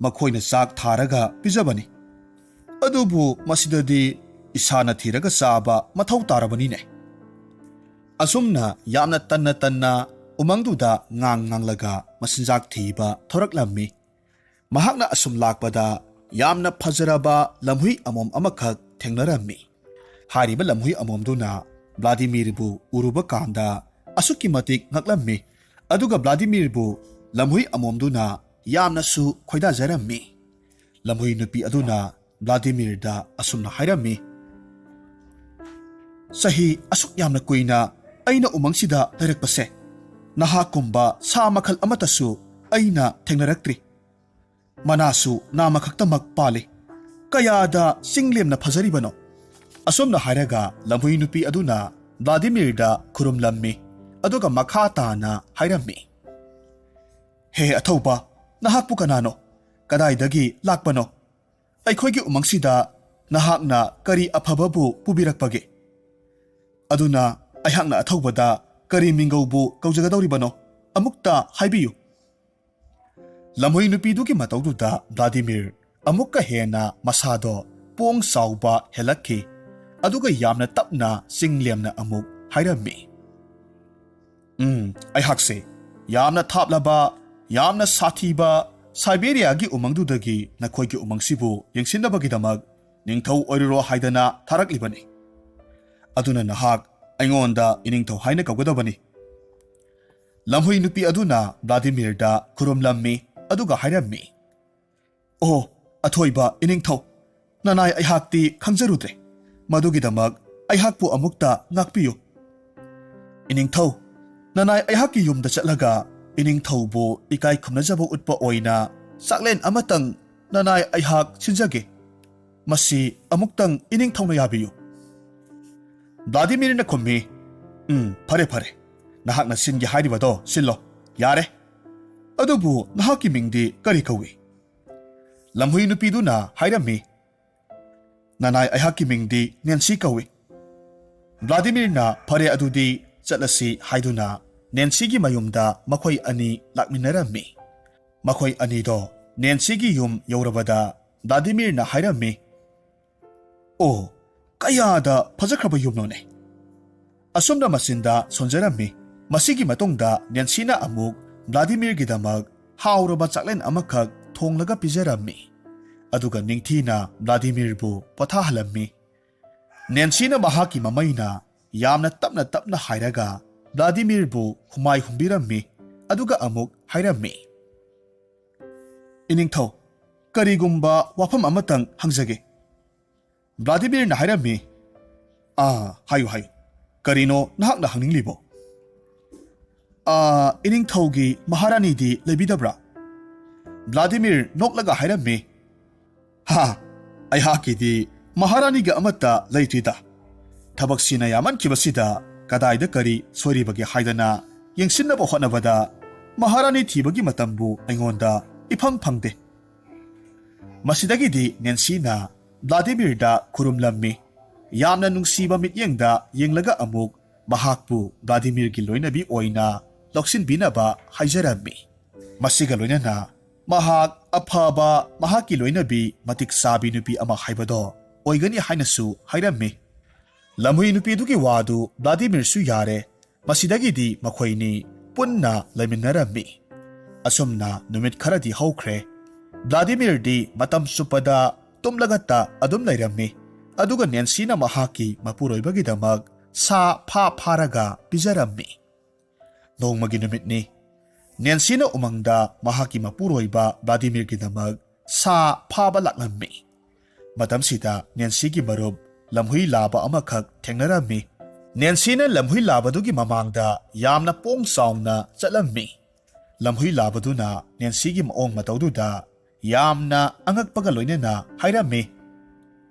ꯃꯈꯣꯏꯅ ꯆꯥꯛ ꯊꯥꯔꯒ ꯄꯤꯖꯕꯅꯤ꯫ ꯑꯗꯨꯕꯨ ꯃꯁꯤꯗꯗꯤ ꯏꯁꯥꯅ ꯊꯤꯔꯒ ꯆꯥꯕ ꯃꯊꯧ ꯇꯥꯔꯕꯅꯤꯅꯦ"꯫ ꯑꯁꯨꯝꯅ ꯌꯥꯝꯅ ꯇꯟꯅ ꯇꯟꯅ ꯎꯃꯪꯗꯨꯗ ꯉꯥꯡ ꯉꯥꯡꯂꯒ ꯃꯆꯤꯟꯖꯥꯛ ꯊꯤꯕ ꯊꯣꯔꯛꯂꯝꯃꯤ꯫ ꯃꯍꯥꯛꯅ ꯑꯁꯨꯝ ꯂꯥꯛꯄꯗ ꯌꯥꯝꯅ ꯐꯖꯔꯕ ꯂꯝꯍꯨꯏ ꯑꯃꯣꯝ ꯑꯃꯈꯛ ꯊꯦꯡꯅꯔꯝꯃꯤ꯫ ꯍꯥꯏꯔꯤꯕ ꯂꯝꯍꯨꯏ ꯑꯃꯣꯝꯗꯨꯅ ꯚ꯭ꯂꯥꯗꯤꯃꯤꯔꯕꯨ ꯎꯔꯨꯕ ꯀꯥꯟꯗ ꯑꯁꯨꯛꯀꯤ ꯃꯇꯤꯛ ꯉꯛꯂꯝꯃꯤ꯫ ꯑꯗꯨꯒ ꯚ꯭ꯂꯥꯗꯤꯃꯤꯔꯕꯨ ꯂꯝꯍꯨꯏ ꯑꯃꯣꯝꯗꯨꯅ ꯌꯥꯝꯅꯁꯨ ꯈꯣꯏꯗꯥꯖꯔꯝꯃꯤ꯫ ꯂꯝꯍꯨꯏ ꯅꯨꯄꯤ ꯑꯗꯨꯅ ꯚ꯭ꯂꯥꯗꯤꯃꯤꯔꯗ ꯑꯁꯨꯝꯅ ꯍꯥꯏꯔꯝꯃꯤ, "ꯆꯍꯤ ꯑꯁꯨꯛ ꯌꯥꯝꯅ ꯀꯨꯏꯅ ꯑꯩꯅ ꯎꯃꯪꯁꯤꯗ ꯂꯩꯔꯛꯄꯁꯦ, ꯅꯍꯥꯛꯀꯨꯝꯕ ꯁꯥ ꯃꯈꯜ ꯑꯃꯠꯇꯁꯨ ꯑꯩꯅ ꯊꯦꯡꯅꯔꯛꯇ꯭ꯔꯤ꯫ ꯃꯅꯥꯁꯨ ꯅꯥꯃꯈꯛꯇꯃꯛ ꯄꯥꯜꯂꯤ꯫ ꯀꯌꯥꯗ ꯆꯤꯡꯂꯦꯝꯅ ꯐꯖꯔꯤꯕꯅꯣ!" ꯑꯁꯨꯝꯅ ꯍꯥꯏꯔꯒ ꯂꯝꯍꯨꯏ ꯅꯨꯄꯤ ꯑꯗꯨꯅ ꯚ꯭ꯂꯥꯗꯤꯃꯤꯔꯗ ꯈꯨꯔꯨꯝꯂꯝꯃꯤ꯫ ꯑꯗꯨꯒ ꯃꯈꯥ ꯇꯥꯅ ꯍꯥꯏꯔꯝꯃꯤ, "ꯍꯦ ꯑꯊꯧꯕ, ꯅꯍꯥꯛꯄꯨ ꯀꯅꯥꯅꯣ? ꯀꯗꯥꯏꯗꯒꯤ ꯂꯥꯛꯄꯅꯣ? ꯑꯩꯈꯣꯏꯒꯤ ꯎꯃꯪꯁꯤꯗ ꯅꯍꯥꯛꯅ ꯀꯔꯤ ꯑꯐꯕꯕꯨ ꯄꯨꯕꯤꯔꯛꯄꯒꯦ? ꯑꯗꯨꯅ ꯑꯩꯍꯥꯛꯅ ꯑꯊꯧꯕꯗ ꯀꯔꯤ ꯃꯤꯡꯒꯧꯕꯨ ꯀꯧꯖꯒꯗꯧꯔꯤꯕꯅꯣ? ꯑꯃꯨꯛꯇ ꯍꯥꯏꯕꯤꯌꯨ"꯫ ꯂꯝꯍꯨꯏ ꯅꯨꯄꯤꯗꯨꯒꯤ ꯃꯇꯧꯗꯨꯗ ꯚ꯭ꯂꯥꯗꯤꯃꯤꯔ ꯑꯃꯨꯛꯀ ꯍꯦꯟꯅ ꯃꯁꯥꯗꯣ ꯄꯣꯡ ꯆꯥꯎꯕ ꯍꯦꯜꯂꯛꯈꯤ, ꯑꯗꯨꯒ ꯌꯥꯝꯅ ꯇꯞꯅ ꯆꯤꯡꯂꯦꯝꯅ ꯑꯃꯨꯛ ꯍꯥꯏꯔꯝꯃꯤ, "ꯎꯝ, ꯑꯩꯍꯥꯛꯁꯦ ꯌꯥꯝꯅ ꯊꯥꯞꯂꯕ, ꯌꯥꯝꯅ ꯁꯥꯊꯤꯕ ꯁꯥꯏꯕꯦꯔꯤꯌꯥꯒꯤ ꯎꯃꯪꯗꯨꯗꯒꯤ ꯅꯈꯣꯏꯒꯤ ꯎꯃꯪꯁꯤꯕꯨ ꯌꯦꯡꯁꯤꯟꯅꯕꯒꯤꯗꯃꯛ ꯅꯤꯡꯊꯧ ꯑꯣꯏꯔꯨꯔꯣ ꯍꯥꯏꯗꯅ ꯊꯥꯔꯛꯂꯤꯕꯅꯤ꯫ ꯑꯗꯨꯅ ꯅꯍꯥꯛ ꯑꯩꯉꯣꯟꯗ ꯏꯅꯤꯡꯊꯧ ꯍꯥꯏꯅ ꯀꯧꯒꯗꯕꯅꯤ꯫" ꯂꯝꯍꯨꯏ ꯅꯨꯄꯤ ꯑꯗꯨꯅ ꯚ꯭ꯂꯥꯗꯤꯃꯤꯔꯗ ꯈꯨꯔꯨꯝꯂꯝꯃꯤ, ꯑꯗꯨꯒ ꯍꯥꯏꯔꯝꯃꯤ, "ꯑꯣ, ꯑꯊꯣꯏꯕ ꯏꯅꯤꯡꯊꯧ, ꯅꯅꯥꯏ ꯑꯩꯍꯥꯛꯇꯤ ꯈꯪꯖꯔꯨꯗ꯭ꯔꯦ꯫ ꯃꯗꯨꯒꯤꯗꯃꯛ ꯑꯩꯍꯥꯛꯄꯨ ꯑꯃꯨꯛꯇ ꯉꯥꯛꯄꯤꯌꯨ꯫" "ꯏꯅꯤꯡꯊꯧ, ꯅꯅꯥꯏ ꯑꯩꯍꯥꯛꯀꯤ ꯌꯨꯝꯗ ꯆꯠꯂꯒ ꯏꯅꯤꯡꯊꯧꯕꯨ ꯏꯀꯥꯏ ꯈꯨꯝꯅꯖꯕ ꯎꯠꯄ ꯑꯣꯏꯅ ꯆꯥꯛꯂꯦꯟ ꯑꯃꯇꯪ ꯅꯅꯥꯏ ꯑꯩꯍꯥꯛ ꯁꯤꯟꯖꯒꯦ꯫ ꯃꯁꯤ ꯑꯃꯨꯛꯇꯪ ꯏꯅꯤꯡꯊꯧꯅ ꯌꯥꯕꯤꯌꯨ꯫" ꯚ꯭ꯂꯥꯗꯤꯃꯤꯔꯅ ꯈꯨꯝꯃꯤ, "ꯎꯝ, ꯐꯔꯦ, ꯐꯔꯦ꯫ ꯅꯍꯥꯛꯅ ꯁꯤꯟꯒꯦ ꯍꯥꯏꯔꯤꯕꯗꯣ ꯁꯤꯜꯂꯣ꯫ ꯌꯥꯔꯦ꯫ ꯑꯗꯨꯕꯨ ꯅꯍꯥꯛꯀꯤ ꯃꯤꯡꯗꯤ ꯀꯔꯤ ꯀꯧꯏ?" ꯂꯝꯍꯨꯏ ꯅꯨꯄꯤꯗꯨꯅ ꯍꯥꯏꯔꯝꯃꯤ, "ꯅꯅꯥꯏ ꯑꯩꯍꯥꯛꯀꯤ ꯃꯤꯡꯗꯤ ꯅꯦꯟꯁꯤ ꯀꯧꯏ꯫" ꯚ꯭ꯂꯥꯗꯤꯃꯤꯔꯅ, "ꯐꯔꯦ, ꯑꯗꯨꯗꯤ ꯆꯠꯂꯁꯤ" ꯍꯥꯏꯗꯨꯅ ꯅꯦꯟꯁꯤꯒꯤ ꯃꯌꯨꯝꯗ ꯃꯈꯣꯏ ꯑꯅꯤ ꯂꯥꯛꯃꯤꯟꯅꯔꯝꯃꯤ꯫ ꯃꯈꯣꯏ ꯑꯅꯤꯗꯣ ꯅꯦꯟꯁꯤꯒꯤ ꯌꯨꯝ ꯌꯧꯔꯕꯗ ꯚ꯭ꯂꯥꯗꯤꯃꯤꯔꯅ ꯍꯥꯏꯔꯝꯃꯤ, "ꯑꯣ, ꯀꯌꯥꯗ ꯐꯖꯈ꯭ꯔꯕ ꯌꯨꯝꯅꯣꯅꯦ!" ꯑꯁꯨꯝꯅ ꯃꯆꯤꯟꯗ ꯁꯣꯟꯖꯔꯝꯃꯤ꯫ ꯃꯁꯤꯒꯤ ꯃꯇꯨꯡꯗ ꯅꯦꯟꯁꯤꯅ ꯑꯃꯨꯛ ꯚ꯭ꯂꯥꯗꯤꯃꯤꯔꯒꯤꯗꯃꯛ ꯍꯥꯎꯔꯕ ꯆꯥꯛꯂꯦꯟ ꯑꯃꯈꯛ ꯊꯣꯡꯂꯒ ꯄꯤꯖꯔꯝꯃꯤ, ꯑꯗꯨꯒ ꯅꯤꯡꯊꯤꯅ ꯚ꯭ꯂꯥꯗꯤꯃꯤꯔꯕꯨ ꯄꯣꯊꯥꯍꯜꯂꯝꯃꯤ꯫ ꯅꯦꯟꯁꯤꯅ ꯃꯍꯥꯛꯀꯤ ꯃꯃꯩꯅ ꯌꯥꯝꯅ ꯇꯞꯅ ꯇꯞꯅ ꯍꯥꯏꯔꯒ ꯚ꯭ꯂꯥꯗꯤꯃꯤꯔꯕꯨ ꯍꯨꯃꯥꯏ ꯍꯨꯝꯕꯤꯔꯝꯃꯤ, ꯑꯗꯨꯒ ꯑꯃꯨꯛ ꯍꯥꯏꯔꯝꯃꯤ, "ꯏꯅꯤꯡꯊꯧ, ꯀꯔꯤꯒꯨꯝꯕ ꯋꯥꯐꯝ ꯑꯃꯇꯪ ꯍꯪꯖꯒꯦ꯫" ꯚ꯭ꯂꯥꯗꯤꯃꯤꯔꯅ ꯍꯥꯏꯔꯝꯃꯤ, "ꯑꯥ, ꯍꯥꯏꯌꯨ, ꯍꯥꯏꯌꯨ꯫ ꯀꯔꯤꯅꯣ ꯅꯍꯥꯛꯅ ꯍꯪꯅꯤꯡꯂꯤꯕꯣ?" "ꯑꯥ, ꯏꯅꯤꯡꯊꯧꯒꯤ ꯃꯍꯥꯔꯥꯅꯤꯗꯤ ꯂꯩꯕꯤꯗꯕ꯭ꯔꯥ?" ꯚ꯭ꯂꯥꯗꯤꯃꯤꯔ ꯅꯣꯛꯂꯒ ꯍꯥꯏꯔꯝꯃꯤ, "ꯍꯥ, ꯑꯩꯍꯥꯛꯀꯤꯗꯤ ꯃꯍꯥꯔꯥꯅꯤꯒ ꯑꯃꯠꯇ ꯂꯩꯇ꯭ꯔꯤꯗ꯫ ꯊꯕꯛꯁꯤꯅ ꯌꯥꯝꯃꯟꯈꯤꯕꯁꯤꯗ ꯀꯗꯥꯏꯗ ꯀꯔꯤ ꯁꯣꯏꯔꯤꯕꯒꯦ ꯍꯥꯏꯗꯅ ꯌꯦꯡꯁꯤꯟꯅꯕ ꯍꯣꯠꯅꯕꯗ ꯃꯍꯥꯔꯥꯅꯤ ꯊꯤꯕꯒꯤ ꯃꯇꯝꯕꯨ ꯑꯩꯉꯣꯟꯗ ꯏꯐꯪ ꯐꯪꯗꯦ꯫" ꯃꯁꯤꯗꯒꯤꯗꯤ ꯅꯦꯟꯁꯤꯅ ꯚ꯭ꯂꯥꯗꯤꯃꯤꯔꯗ ꯈꯨꯔꯨꯝꯂꯝꯃꯤ꯫ ꯌꯥꯝꯅ ꯅꯨꯡꯁꯤꯕ ꯃꯤꯠꯌꯦꯡꯗ ꯌꯦꯡꯂꯒ ꯑꯃꯨꯛ ꯃꯍꯥꯛꯄꯨ ꯚ꯭ꯂꯥꯗꯤꯃꯤꯔꯒꯤ ꯂꯣꯏꯅꯕꯤ ꯑꯣꯏꯅ ꯂꯧꯁꯤꯟꯕꯤꯅꯕ ꯍꯥꯏꯖꯔꯝꯃꯤ꯫ ꯃꯁꯤꯒ ꯂꯣꯏꯅꯅ ꯃꯍꯥꯛ ꯑꯐꯕ, ꯃꯍꯥꯛꯀꯤ ꯂꯣꯏꯅꯕꯤ ꯃꯇꯤꯛ ꯆꯥꯕꯤ ꯅꯨꯄꯤ ꯑꯃ ꯍꯥꯏꯕꯗꯣ ꯑꯣꯏꯒꯅꯤ ꯍꯥꯏꯅꯁꯨ ꯍꯥꯏꯔꯝꯃꯤ꯫ ꯂꯝꯍꯨꯏ ꯅꯨꯄꯤꯗꯨꯒꯤ ꯋꯥꯗꯨ ꯚ꯭ꯂꯥꯗꯤꯃꯤꯔꯁꯨ ꯌꯥꯔꯦ, ꯃꯁꯤꯗꯒꯤꯗꯤ ꯃꯈꯣꯏꯅꯤ ꯄꯨꯟꯅ ꯂꯩꯃꯤꯟꯅꯔꯝꯃꯤ꯫ ꯑꯁꯨꯝꯅ ꯅꯨꯃꯤꯠ ꯈꯔꯗꯤ ꯍꯧꯈ꯭ꯔꯦ꯫ ꯚ꯭ꯂꯥꯗꯤꯃꯤꯔꯗꯤ ꯃꯇꯝ ꯆꯨꯞꯄꯗ ꯇꯨꯝꯂꯒꯇ ꯑꯗꯨꯝ ꯂꯩꯔꯝꯃꯤ꯫ ꯑꯗꯨꯒ ꯅꯦꯟꯁꯤꯅ ꯃꯍꯥꯛꯀꯤ ꯃꯄꯨꯔꯣꯏꯕꯒꯤꯗꯃꯛ ꯁꯥ ꯐꯥ ꯐꯥꯔꯒ ꯄꯤꯖꯔꯝꯃꯤ꯫ ꯅꯣꯡꯃꯒꯤ ꯅꯨꯃꯤꯠꯅꯤ꯫ ꯅꯦꯟꯁꯤꯅ ꯎꯃꯪꯗ ꯃꯍꯥꯛꯀꯤ ꯃꯄꯨꯔꯣꯏꯕ ꯚ꯭ꯂꯥꯗꯤꯃꯤꯔꯒꯤꯗꯃꯛ ꯁꯥ ꯐꯥꯕ ꯂꯥꯛꯂꯝꯃꯤ꯫ ꯃꯇꯝꯁꯤꯗ ꯅꯦꯟꯁꯤꯒꯤ ꯃꯔꯨꯞ ꯂꯝꯍꯨꯏ ꯂꯥꯕ ꯑꯃꯈꯛ ꯊꯦꯡꯅꯔꯝꯃꯤ꯫ ꯅꯦꯟꯁꯤꯅ ꯂꯝꯍꯨꯏ ꯂꯥꯕꯗꯨꯒꯤ ꯃꯃꯥꯡꯗ ꯌꯥꯝꯅ ꯄꯣꯡ ꯆꯥꯎꯅ ꯆꯠꯂꯝꯃꯤ꯫ ꯂꯝꯍꯨꯏ ꯂꯥꯕꯗꯨꯅ ꯅꯦꯟꯁꯤꯒꯤ ꯃꯑꯣꯡ ꯃꯇꯧꯗꯨꯗ ꯌꯥꯝꯅ ꯑꯉꯛꯄꯒ ꯂꯣꯏꯅꯅ ꯍꯥꯏꯔꯝꯃꯤ,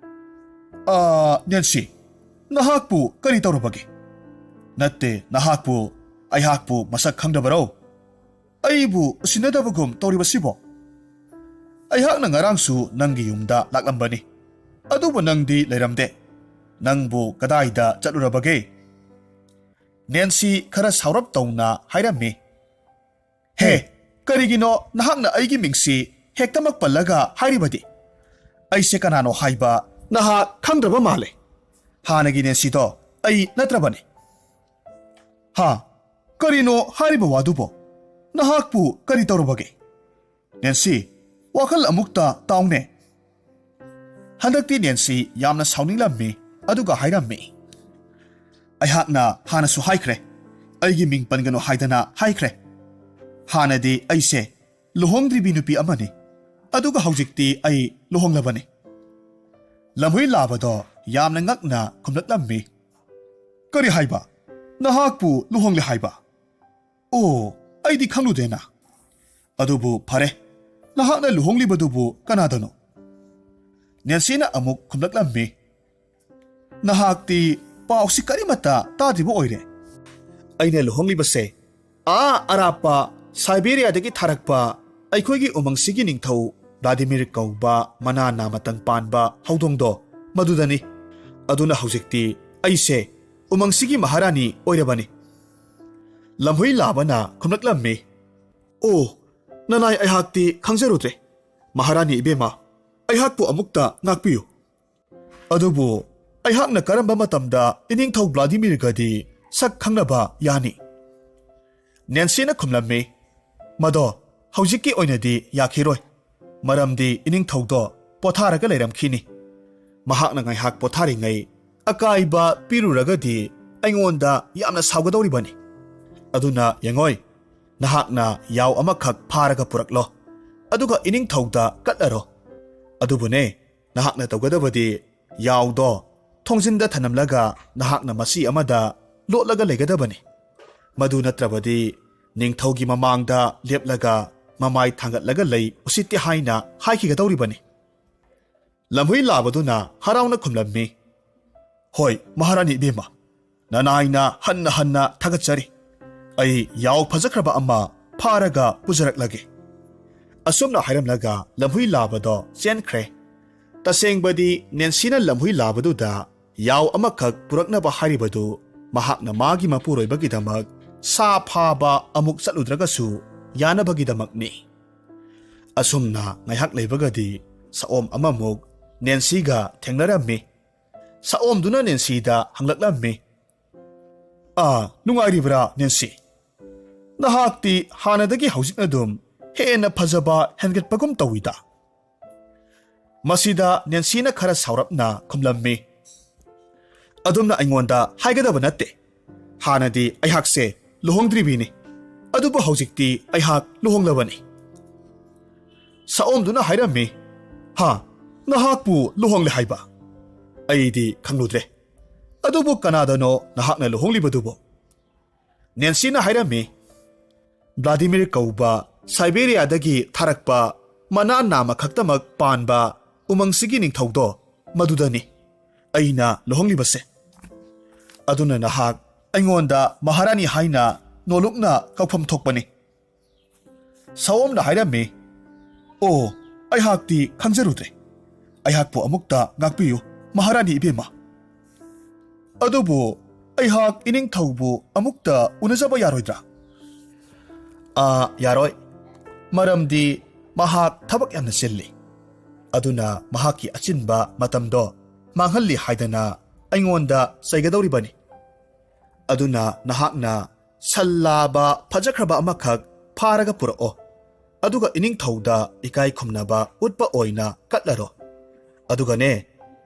"ꯑꯥ, ꯅꯦꯟꯁꯤ, ꯅꯍꯥꯛꯄꯨ ꯀꯔꯤ ꯇꯧꯔꯕꯒꯦ? ꯅꯠꯇꯦ, ꯅꯍꯥꯛꯄꯨ, ꯑꯩꯍꯥꯛꯄꯨ ꯃꯁꯛ ꯈꯪꯗꯕꯔꯣ? ꯑꯩꯕꯨ ꯎꯁꯤꯟꯅꯗꯕꯒꯨꯝ ꯇꯧꯔꯤꯕꯁꯤꯕꯣ? ꯑꯩꯍꯥꯛꯅ ꯉꯔꯥꯡꯁꯨ ꯅꯪꯒꯤ ꯌꯨꯝꯗ ꯂꯥꯛꯂꯝꯕꯅꯤ, ꯑꯗꯨꯕꯨ ꯅꯪꯗꯤ ꯂꯩꯔꯝꯗꯦ꯫ ꯅꯪꯕꯨ ꯀꯗꯥꯏꯗ ꯆꯠꯂꯨꯔꯕꯒꯦ?" ꯅꯦꯟꯁꯤ ꯈꯔ ꯁꯥꯎꯔꯞ ꯇꯧꯅ ꯍꯥꯏꯔꯝꯃꯤ, "ꯍꯦ, ꯀꯔꯤꯒꯤꯅꯣ ꯅꯍꯥꯛꯅ ꯑꯩꯒꯤ ꯃꯤꯡꯁꯤ ꯍꯦꯛꯇꯃꯛ ꯄꯜꯂꯒ ꯍꯥꯏꯔꯤꯕꯗꯤ? ꯑꯩꯁꯦ ꯀꯅꯥꯅꯣ ꯍꯥꯏꯕ ꯅꯍꯥꯛ ꯈꯪꯗ꯭ꯔꯕ ꯃꯥꯜꯂꯦ꯫ ꯍꯥꯟꯅꯒꯤ ꯅꯦꯟꯁꯤꯗꯣ ꯑꯩ ꯅꯠꯇ꯭ꯔꯕꯅꯤ꯫" "ꯍꯥ? ꯀꯔꯤꯅꯣ ꯍꯥꯏꯔꯤꯕ ꯋꯥꯗꯨꯕꯣ? ꯅꯍꯥꯛꯄꯨ ꯀꯔꯤ ꯇꯧꯔꯕꯒꯦ?" "ꯅꯦꯟꯁꯤ, ꯋꯥꯈꯜ ꯑꯃꯨꯛꯇ ꯇꯥꯎꯅꯦ꯫" ꯍꯟꯗꯛꯇꯤ ꯅꯦꯟꯁꯤ ꯌꯥꯝꯅ ꯁꯥꯎꯅꯤꯡꯂꯝꯃꯤ, ꯑꯗꯨꯒ ꯍꯥꯏꯔꯝꯃꯤ, "ꯑꯩꯍꯥꯛꯅ ꯍꯥꯟꯅꯁꯨ ꯍꯥꯏꯈ꯭ꯔꯦ, ꯑꯩꯒꯤ ꯃꯤꯡ ꯄꯟꯒꯅꯨ ꯍꯥꯏꯗꯅ ꯍꯥꯏꯈ꯭ꯔꯦ꯫ ꯍꯥꯟꯅꯗꯤ ꯑꯩꯁꯦ ꯂꯨꯍꯣꯡꯗ꯭ꯔꯤꯕꯤ ꯅꯨꯄꯤ ꯑꯃꯅꯤ, ꯑꯗꯨꯒ ꯍꯧꯖꯤꯛꯇꯤ ꯑꯩ ꯂꯨꯍꯣꯡꯂꯕꯅꯤ꯫" ꯂꯝꯍꯨꯏ ꯂꯥꯕꯗꯣ ꯌꯥꯝꯅ ꯉꯛꯅ ꯈꯨꯝꯂꯛꯂꯝꯃꯤ, "ꯀꯔꯤ ꯍꯥꯏꯕ? ꯅꯍꯥꯛꯄꯨ ꯂꯨꯍꯣꯡꯂꯦ ꯍꯥꯏꯕ? ꯑꯣ, ꯑꯩꯗꯤ ꯈꯪꯂꯨꯗꯦꯅ꯫ ꯑꯗꯨꯕꯨ ꯐꯔꯦ, ꯅꯍꯥꯛꯅ ꯂꯨꯍꯣꯡꯂꯤꯕꯗꯨꯕꯨ ꯀꯅꯥꯗꯅꯣ?" ꯅꯦꯟꯁꯤꯅ ꯑꯃꯨꯛ ꯈꯨꯝꯂꯛꯂꯝꯃꯤ, "ꯅꯍꯥꯛꯇꯤ ꯄꯥꯎꯁꯤ ꯀꯔꯤꯃꯠꯇ ꯇꯥꯗ꯭ꯔꯤꯕ ꯑꯣꯏꯔꯦ꯫ ꯑꯩꯅ ꯂꯨꯍꯣꯡꯂꯤꯕꯁꯦ ꯑꯥ ꯑꯔꯥꯞꯄ ꯁꯥꯏꯕꯦꯔꯤꯌꯥꯗꯒꯤ ꯊꯥꯔꯛꯄ ꯑꯩꯈꯣꯏꯒꯤ ꯎꯃꯪꯁꯤꯒꯤ ꯅꯤꯡꯊꯧ ꯚ꯭ꯂꯥꯗꯤꯃꯤꯔ ꯀꯧꯕ ꯃꯅꯥ ꯅꯥꯃꯇꯪ ꯄꯥꯟꯕ ꯍꯧꯗꯣꯡꯗꯣ, ꯃꯗꯨꯗꯅꯤ꯫ ꯑꯗꯨꯅ ꯍꯧꯖꯤꯛꯇꯤ ꯑꯩꯁꯦ ꯎꯃꯪꯁꯤꯒꯤ ꯃꯍꯥꯔꯥꯅꯤ ꯑꯣꯏꯔꯕꯅꯤ꯫" ꯂꯝꯍꯨꯏ ꯂꯥꯕꯅ ꯈꯨꯝꯂꯛꯂꯝꯃꯤ, "ꯑꯣ, "ꯅꯅꯥꯏ ꯑꯩꯍꯥꯛꯇꯤ ꯈꯪꯖꯔꯨꯗ꯭ꯔꯦ꯫ ꯃꯍꯥꯔꯥꯅꯤ ꯏꯕꯦꯝꯃ, ꯑꯩꯍꯥꯛꯄꯨ ꯑꯃꯨꯛꯇ ꯉꯥꯛꯄꯤꯌꯨ꯫ ꯑꯗꯨꯕꯨ ꯑꯩꯍꯥꯛꯅ ꯀꯔꯝꯕ ꯃꯇꯝꯗ ꯏꯅꯤꯡꯊꯧ ꯕ꯭ꯂꯥꯗꯤꯃꯤꯔꯒꯗꯤ ꯁꯛ ꯈꯪꯅꯕ ꯌꯥꯅꯤ?" ꯅꯦꯟꯁꯤꯅ ꯈꯨꯝꯂꯝꯃꯤ, "ꯃꯗꯣ ꯍꯧꯖꯤꯛꯀꯤ ꯑꯣꯏꯅꯗꯤ ꯌꯥꯈꯤꯔꯣꯏ, ꯃꯔꯝꯗꯤ ꯏꯅꯤꯡꯊꯧꯗꯣ ꯄꯣꯊꯥꯔꯒ ꯂꯩꯔꯝꯈꯤꯅꯤ꯫ ꯃꯍꯥꯛꯅ ꯉꯥꯏꯍꯥꯛ ꯄꯣꯊꯥꯔꯤꯉꯩ ꯑꯀꯥꯏꯕ ꯄꯤꯔꯨꯔꯒꯗꯤ ꯑꯩꯉꯣꯟꯗ ꯌꯥꯝꯅ ꯁꯥꯎꯒꯗꯧꯔꯤꯕꯅꯤ꯫ ꯑꯗꯨꯅ ꯌꯦꯡꯉꯣꯏ, ꯅꯍꯥꯛꯅ ꯌꯥꯎ ꯑꯃꯈꯛ ꯐꯥꯔꯒ ꯄꯨꯔꯛꯂꯣ, ꯑꯗꯨꯒ ꯏꯅꯤꯡꯊꯧꯗ ꯀꯠꯂꯔꯣ꯫ ꯑꯗꯨꯕꯨꯅꯦ, ꯅꯍꯥꯛꯅ ꯇꯧꯒꯗꯕꯗꯤ ꯌꯥꯎꯗꯣ ꯊꯣꯡꯖꯤꯟꯗ ꯊꯅꯝꯂꯒ ꯅꯍꯥꯛꯅ ꯃꯁꯤ ꯑꯃꯗ ꯂꯣꯠꯂꯒ ꯂꯩꯒꯗꯕꯅꯤ꯫ ꯃꯗꯨ ꯅꯠꯇ꯭ꯔꯕꯗꯤ ꯅꯤꯡꯊꯧꯒꯤ ꯃꯃꯥꯡꯗ ꯂꯦꯞꯂꯒ ꯃꯃꯥꯏ ꯊꯥꯡꯒꯠꯂꯒ ꯂꯩ ꯎꯁꯤꯠꯇꯦ ꯍꯥꯏꯅ ꯍꯥꯏꯈꯤꯒꯗꯧꯔꯤꯕꯅꯤ꯫" ꯂꯝꯍꯨꯏ ꯂꯥꯕꯗꯨꯅ ꯍꯔꯥꯎꯅ ꯈꯨꯝꯂꯝꯃꯤ, "ꯍꯣꯏ, ꯃꯍꯥꯔꯥꯅꯤ ꯏꯕꯦꯝꯃ, ꯅꯅꯥꯏꯅ ꯍꯟꯅ ꯍꯟꯅ ꯊꯥꯒꯠꯆꯔꯤ꯫ ꯑꯩ ꯌꯥꯎ ꯐꯖꯈ꯭ꯔꯕ ꯑꯃ ꯐꯥꯔꯒ ꯄꯨꯖꯔꯛꯂꯒꯦ꯫" ꯑꯁꯨꯝꯅ ꯍꯥꯏꯔꯝꯂꯒ ꯂꯝꯍꯨꯏ ꯂꯥꯕꯗꯣ ꯆꯦꯟꯈ꯭ꯔꯦ꯫ ꯇꯁꯦꯡꯕꯗꯤ ꯅꯦꯟꯁꯤꯅ ꯂꯝꯍꯨꯏ ꯂꯥꯕꯗꯨꯗ ꯌꯥꯎ ꯑꯃꯈꯛ ꯄꯨꯔꯛꯅꯕ ꯍꯥꯏꯔꯤꯕꯗꯨ ꯃꯍꯥꯛꯅ ꯃꯥꯒꯤ ꯃꯄꯨꯔꯣꯏꯕꯒꯤꯗꯃꯛ ꯁꯥ ꯐꯥꯕ ꯑꯃꯨꯛ ꯆꯠꯂꯨꯗ꯭ꯔꯒꯁꯨ ꯌꯥꯅꯕꯒꯤꯗꯃꯛꯅꯤ꯫ ꯑꯁꯨꯝꯅ ꯉꯥꯏꯍꯥꯛ ꯂꯩꯕꯒꯗꯤ ꯁꯑꯣꯝ ꯑꯃꯃꯨꯛ ꯅꯦꯟꯁꯤꯒ ꯊꯦꯡꯅꯔꯝꯃꯤ꯫ ꯁꯑꯣꯝꯗꯨꯅ ꯅꯦꯟꯁꯤꯗ ꯍꯪꯂꯛꯂꯝꯃꯤ, "ꯑꯥ, ꯅꯨꯡꯉꯥꯏꯔꯤꯕ꯭ꯔꯥ, ꯅꯦꯟꯁꯤ? ꯅꯍꯥꯛꯇꯤ ꯍꯥꯟꯅꯗꯒꯤ ꯍꯧꯖꯤꯛꯅ ꯑꯗꯨꯝ ꯍꯦꯟꯅ ꯐꯖꯕ ꯍꯦꯟꯒꯠꯄꯒꯨꯝ ꯇꯧꯏꯗ꯫" ꯃꯁꯤꯗ ꯅꯦꯟꯁꯤꯅ ꯈꯔ ꯁꯥꯎꯔꯞꯅ ꯈꯨꯝꯂꯝꯃꯤ, "ꯑꯗꯨꯝꯅ ꯑꯩꯉꯣꯟꯗ ꯍꯥꯏꯒꯗꯕ ꯅꯠꯇꯦ꯫ ꯍꯥꯟꯅꯗꯤ ꯑꯩꯍꯥꯛꯁꯦ ꯂꯨꯍꯣꯡꯗ꯭ꯔꯤꯕꯤꯅꯤ, ꯑꯗꯨꯕꯨ ꯍꯧꯖꯤꯛꯇꯤ ꯑꯩꯍꯥꯛ ꯂꯨꯍꯣꯡꯂꯕꯅꯤ꯫" ꯁꯑꯣꯝꯗꯨꯅ ꯍꯥꯏꯔꯝꯃꯤ, "ꯍꯥ, ꯅꯍꯥꯛꯄꯨ ꯂꯨꯍꯣꯡꯂꯦ ꯍꯥꯏꯕ? ꯑꯩꯗꯤ ꯈꯪꯂꯨꯗ꯭ꯔꯦ꯫ ꯑꯗꯨꯕꯨ ꯀꯅꯥꯗꯅꯣ ꯅꯍꯥꯛꯅ ꯂꯨꯍꯣꯡꯂꯤꯕꯗꯨꯕꯨ?" ꯅꯦꯟꯁꯤꯅ ꯍꯥꯏꯔꯝꯃꯤ, "ꯕ꯭ꯂꯥꯗꯤꯃꯤꯔ ꯀꯧꯕ ꯁꯥꯏꯕꯦꯔꯤꯌꯥꯗꯒꯤ ꯊꯥꯔꯛꯄ ꯃꯅꯥ ꯅꯥꯝꯃ ꯈꯛꯇꯃꯛ ꯄꯥꯟꯕ ꯎꯃꯪꯁꯤꯒꯤ ꯅꯤꯡꯊꯧꯗꯣ, ꯃꯗꯨꯗꯅꯤ ꯑꯩꯅ ꯂꯨꯍꯣꯡꯂꯤꯕꯁꯦ꯫ ꯑꯗꯨꯅ ꯅꯍꯥꯛ ꯑꯩꯉꯣꯟꯗ ꯃꯍꯥꯔꯥꯅꯤ ꯍꯥꯏꯅ ꯅꯣꯂꯨꯛꯅ ꯀꯧꯐꯝ ꯊꯣꯛꯄꯅꯤ꯫" ꯁꯑꯣꯝꯅ ꯍꯥꯏꯔꯝꯃꯤ, "ꯑꯣ, ꯑꯩꯍꯥꯛꯇꯤ ꯈꯪꯖꯔꯨꯗ꯭ꯔꯦ꯫ ꯑꯩꯍꯥꯛꯄꯨ ꯑꯃꯨꯛꯇ ꯉꯥꯛꯄꯤꯌꯨ, ꯃꯍꯥꯔꯥꯅꯤ ꯏꯕꯦꯝꯃ꯫ ꯑꯗꯨꯕꯨ ꯑꯩꯍꯥꯛ ꯏꯅꯤꯡꯊꯧꯕꯨ ꯑꯃꯨꯛꯇ ꯎꯅꯖꯕ ꯌꯥꯔꯣꯏꯗ꯭ꯔꯥ?" "ꯑꯥ, ꯌꯥꯔꯣꯏ꯫ ꯃꯔꯝꯗꯤ ꯃꯍꯥꯛ ꯊꯕꯛ ꯌꯥꯝꯅ ꯆꯤꯜꯂꯤ꯫ ꯑꯗꯨꯅ ꯃꯍꯥꯛꯀꯤ ꯑꯆꯤꯟꯕ ꯃꯇꯝꯗꯣ ꯃꯥꯡꯍꯜꯂꯤ ꯍꯥꯏꯗꯅ ꯑꯩꯉꯣꯟꯗ ꯆꯩꯒꯗꯧꯔꯤꯕꯅꯤ꯫ ꯑꯗꯨꯅ ꯅꯍꯥꯛꯅ ꯁꯟ ꯂꯥꯕ ꯐꯖꯈ꯭ꯔꯕ ꯑꯃꯈꯛ ꯐꯥꯔꯒ ꯄꯨꯔꯛꯑꯣ, ꯑꯗꯨꯒ ꯏꯅꯤꯡꯊꯧꯗ ꯏꯀꯥꯏ ꯈꯨꯝꯅꯕ ꯎꯠꯄ ꯑꯣꯏꯅ ꯀꯠꯂꯔꯣ꯫ ꯑꯗꯨꯒꯅꯦ,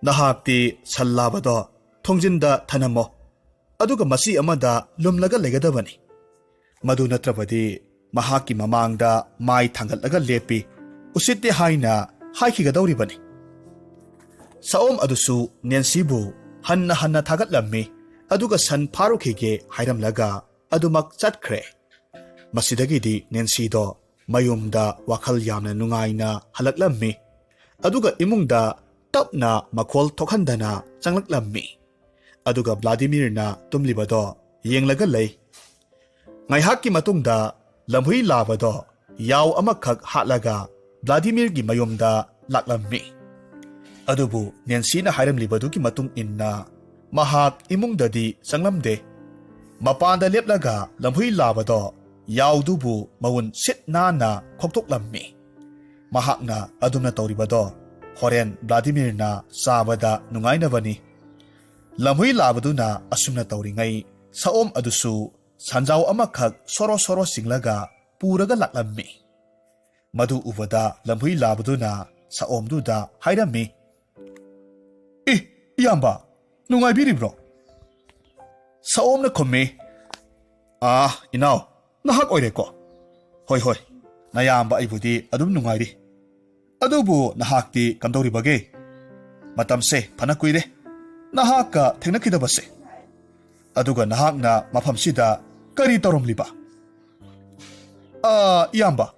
ꯅꯍꯥꯛꯇꯤ ꯁꯟ ꯂꯥꯕꯗꯣ ꯊꯣꯡꯖꯤꯟꯗ ꯊꯅꯝꯃꯣ, ꯑꯗꯨꯒ ꯃꯆꯤ ꯑꯃꯗ ꯂꯨꯝꯂꯒ ꯂꯩꯒꯗꯕꯅꯤ꯫ ꯃꯗꯨ ꯅꯠꯇ꯭ꯔꯕꯗꯤ ꯃꯍꯥꯛꯀꯤ ꯃꯃꯥꯡꯗ ꯃꯥꯏ ꯊꯥꯡꯒꯠꯂꯒ ꯂꯦꯞꯄꯤ, ꯎꯁꯤꯠꯇꯦ ꯍꯥꯏꯅ ꯍꯥꯏꯈꯤꯒꯗꯧꯔꯤꯕꯅꯤ꯫ ꯁꯑꯣꯝ ꯑꯗꯨꯁꯨ ꯅꯦꯟꯁꯤꯕꯨ ꯍꯟꯅ ꯍꯟꯅ ꯊꯥꯒꯠꯂꯝꯃꯤ, ꯑꯗꯨꯒ ꯁꯟ ꯐꯥꯔꯨꯈꯤꯒꯦ ꯍꯥꯏꯔꯝꯂꯒ ꯑꯗꯨꯃꯛ ꯆꯠꯈ꯭ꯔꯦ꯫ ꯃꯁꯤꯗꯒꯤꯗꯤ ꯅꯦꯟꯁꯤꯗꯣ ꯃꯌꯨꯝꯗ ꯋꯥꯈꯜ ꯌꯥꯝꯅ ꯅꯨꯡꯉꯥꯏꯅ ꯍꯜꯂꯛꯂꯝꯃꯤ, ꯑꯗꯨꯒ ꯏꯃꯨꯡꯗ ꯇꯞꯅ ꯃꯈꯣꯜ ꯊꯣꯛꯍꯟꯗꯅ ꯆꯪꯂꯛꯂꯝꯃꯤ꯫ ꯑꯗꯨꯒ ꯕ꯭ꯂꯥꯗꯤꯃꯤꯔꯅ ꯇꯨꯝꯂꯤꯕꯗꯣ ꯌꯦꯡꯂꯒ ꯂꯩ꯫ ꯉꯥꯏꯍꯥꯛꯀꯤ ꯃꯇꯨꯡꯗ ꯂꯝꯍꯨꯏ ꯂꯥꯕꯗꯣ ꯌꯥꯎ ꯑꯃꯈꯛ ꯍꯥꯠꯂꯒ ꯕ꯭ꯂꯥꯗꯤꯃꯤꯔꯒꯤ ꯃꯌꯨꯝꯗ ꯂꯥꯛꯂꯝꯃꯤ꯫ ꯑꯗꯨꯕꯨ ꯅꯦꯟꯁꯤꯅ ꯍꯥꯏꯔꯝꯂꯤꯕꯗꯨꯒꯤ ꯃꯇꯨꯡ ꯏꯟꯅ ꯃꯍꯥꯛ ꯏꯃꯨꯡꯗꯗꯤ ꯆꯪꯂꯝꯗꯦ꯫ ꯃꯄꯥꯟꯗ ꯂꯦꯞꯂꯒ ꯂꯝꯍꯨꯏ ꯂꯥꯕꯗꯣ ꯌꯥꯎꯗꯨꯕꯨ ꯃꯋꯨꯟ ꯁꯤꯠ ꯅꯥꯟꯅ ꯈꯣꯛꯇꯣꯛꯂꯝꯃꯤ꯫ ꯃꯍꯥꯛꯅ ꯑꯗꯨꯝꯅ ꯇꯧꯔꯤꯕꯗꯣ ꯍꯣꯔꯦꯟ ꯕ꯭ꯂꯥꯗꯤꯃꯤꯔꯅ ꯆꯥꯕꯗ ꯅꯨꯡꯉꯥꯏꯅꯕꯅꯤ꯫ ꯂꯝꯍꯨꯏ ꯂꯥꯕꯗꯨꯅ ꯑꯁꯨꯝꯅ ꯇꯧꯔꯤꯉꯩ ꯁꯑꯣꯝ ꯑꯗꯨꯁꯨ ꯁꯟꯖꯥꯎ ꯑꯃꯈꯛ ꯁꯣꯔꯣ ꯁꯣꯔꯣ ꯆꯤꯡꯂꯒ ꯄꯨꯔꯒ ꯂꯥꯛꯂꯝꯃꯤ꯫ ꯃꯗꯨ ꯎꯕꯗ ꯂꯝꯍꯨꯏ ꯂꯥꯕꯗꯨꯅ ꯁꯑꯣꯝꯗꯨꯗ ꯍꯥꯏꯔꯝꯃꯤ, "ꯑꯦ, ꯏꯌꯥꯝꯕ, ꯅꯨꯡꯉꯥꯏꯕꯤꯔꯤꯕ꯭ꯔꯣ?" ꯁꯑꯣꯝꯅ ꯈꯨꯝꯃꯤ, "ꯑꯥ, ꯏꯅꯥꯎ, ꯅꯍꯥꯛ ꯑꯣꯏꯔꯦꯀꯣ? ꯍꯣꯏ, ꯍꯣꯏ, ꯅꯌꯥꯝꯕ ꯑꯩꯕꯨꯗꯤ ꯑꯗꯨꯝ ꯅꯨꯡꯉꯥꯏꯔꯤ꯫ ꯑꯗꯨꯕꯨ ꯅꯍꯥꯛꯇꯤ ꯀꯝꯗꯧꯔꯤꯕꯒꯦ? ꯃꯇꯝꯁꯦ ꯐꯅ ꯀꯨꯏꯔꯦ ꯅꯍꯥꯛꯀ ꯊꯦꯡꯅꯈꯤꯗꯕꯁꯦ꯫ ꯑꯗꯨꯒ ꯅꯍꯥꯛꯅ ꯃꯐꯝꯁꯤꯗ ꯀꯔꯤ ꯇꯧꯔꯝꯂꯤꯕ?" "ꯑꯥ, ꯏꯌꯥꯝꯕ,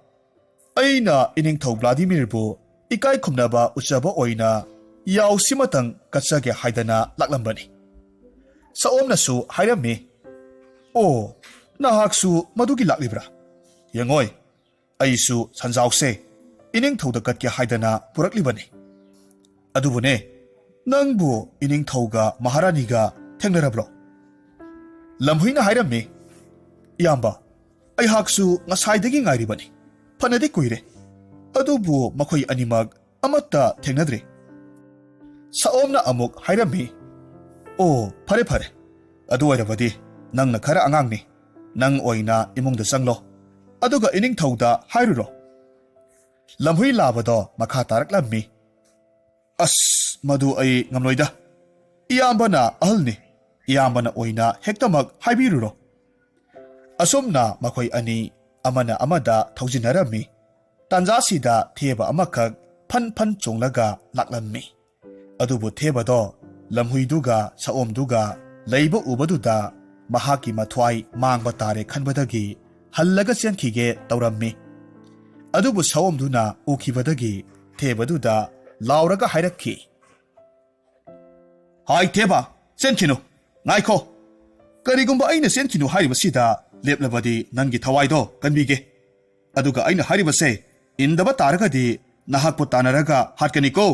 ꯑꯩꯅ ꯏꯅꯤꯡꯊꯧ ꯕ꯭ꯂꯥꯗꯤꯃꯤꯔꯕꯨ ꯏꯀꯥꯏ ꯈꯨꯝꯅꯕ ꯎꯠꯆꯕ ꯑꯣꯏꯅ ꯌꯥꯎꯁꯤꯃꯇꯪ ꯀꯠꯆꯒꯦ ꯍꯥꯏꯗꯅ ꯂꯥꯛꯂꯝꯕꯅꯤ꯫ ꯁꯑꯣꯝꯅꯁꯨ ꯍꯥꯏꯔꯝꯃꯤ, 'ꯑꯣ, ꯅꯍꯥꯛꯁꯨ ꯃꯗꯨꯒꯤ ꯂꯥꯛꯂꯤꯕ꯭ꯔꯥ? ꯌꯦꯡꯉꯣꯏ, ꯑꯩꯁꯨ ꯁꯟꯖꯥꯎꯁꯦ ꯏꯅꯤꯡꯊꯧꯗ ꯀꯠꯀꯦ ꯍꯥꯏꯗꯅ ꯄꯨꯔꯛꯂꯤꯕꯅꯤ꯫ ꯑꯗꯨꯕꯨꯅꯦ, ꯅꯪꯕꯨ ꯏꯅꯤꯡꯊꯧꯒ ꯃꯍꯥꯔꯥꯅꯤꯒ ꯊꯦꯡꯅꯔꯕ꯭ꯔꯣ?" ꯂꯝꯍꯨꯏꯅ ꯍꯥꯏꯔꯝꯃꯤ, "ꯏꯌꯥꯝꯕ, ꯑꯩꯍꯥꯛꯁꯨ ꯉꯁꯥꯏꯗꯒꯤ ꯉꯥꯏꯔꯤꯕꯅꯤ꯫ ꯐꯅꯗꯤ ꯀꯨꯏꯔꯦ, ꯑꯗꯨꯕꯨ ꯃꯈꯣꯏ ꯑꯅꯤꯃꯛ ꯑꯃꯠꯇ ꯊꯦꯡꯅꯗ꯭ꯔꯤ꯫ ꯁꯑꯣꯝꯅ ꯑꯃꯨꯛ ꯍꯥꯏꯔꯝꯃꯤ, "ꯑꯣ, ꯐꯔꯦ ꯐꯔꯦ, ꯑꯗꯨ ꯑꯣꯏꯔꯕꯗꯤ ꯅꯪꯅ ꯈꯔ ꯑꯉꯥꯡꯅꯤ, ꯅꯪ ꯑꯣꯏꯅ ꯏꯃꯨꯡꯗ ꯆꯪꯂꯣ, ꯑꯗꯨꯒ ꯏꯅꯤꯡꯊꯧꯗ ꯍꯥꯏꯔꯨꯔꯣ꯫" ꯂꯝꯍꯨꯏ ꯂꯥꯕꯗꯣ ꯃꯈꯥ ꯇꯥꯔꯛꯂꯝꯃꯤ, "ꯑꯁ, ꯃꯗꯨ ꯑꯩ ꯉꯝꯂꯣꯏꯗ꯫ ꯏꯌꯥꯝꯕꯅ ꯑꯍꯜꯅꯤ, ꯏꯌꯥꯝꯕꯅ ꯑꯣꯏꯅ ꯍꯦꯛꯇꯃꯛ ꯍꯥꯏꯕꯤꯔꯨꯔꯣ꯫" ꯑꯁꯨꯝꯅ ꯃꯈꯣꯏ ꯑꯅꯤ ꯑꯃꯅ ꯑꯃꯗ ꯊꯧꯖꯤꯟꯅꯔꯝꯃꯤ꯫ ꯇꯥꯟꯖꯥꯁꯤꯗ ꯊꯦꯕ ꯑꯃꯈꯛ ꯐꯟ ꯐꯟ ꯆꯣꯡꯂꯒ ꯂꯥꯛꯂꯝꯃꯤ꯫ ꯑꯗꯨꯕꯨ ꯊꯦꯕꯗꯣ ꯂꯝꯍꯨꯏꯗꯨꯒ ꯁꯑꯣꯝꯗꯨꯒ ꯂꯩꯕ ꯎꯕꯗꯨꯗ ꯃꯍꯥꯛꯀꯤ ꯃꯊ꯭ꯋꯥꯏ ꯃꯥꯡꯕ ꯇꯥꯔꯦ ꯈꯟꯕꯗꯒꯤ ꯍꯜꯂꯒ ꯆꯦꯟꯈꯤꯒꯦ ꯇꯧꯔꯝꯃꯤ꯫ ꯑꯗꯨꯕꯨ ꯁꯑꯣꯝꯗꯨꯅ ꯎꯈꯤꯕꯗꯒꯤ ꯊꯦꯕꯗꯨꯗ ꯂꯥꯎꯔꯒ ꯍꯥꯏꯔꯛꯈꯤ, "ꯍꯥꯏ ꯊꯦꯕ, ꯆꯦꯟꯈꯤꯅꯨ, ꯉꯥꯏꯈꯣ꯫ ꯀꯔꯤꯒꯨꯝꯕ ꯑꯩꯅ ꯆꯦꯟꯈꯤꯅꯨ ꯍꯥꯏꯔꯤꯕꯁꯤꯗ ꯂꯦꯞꯂꯕꯗꯤ ꯅꯪꯒꯤ ꯊꯋꯥꯏꯗꯣ ꯀꯟꯕꯤꯒꯦ꯫ ꯑꯗꯨꯒ ꯑꯩꯅ ꯍꯥꯏꯔꯤꯕꯁꯦ ꯏꯟꯗꯕ ꯇꯥꯔꯒꯗꯤ ꯅꯍꯥꯛꯄꯨ ꯇꯥꯟꯅꯔꯒ ꯍꯥꯠꯀꯅꯤꯀꯣ꯫"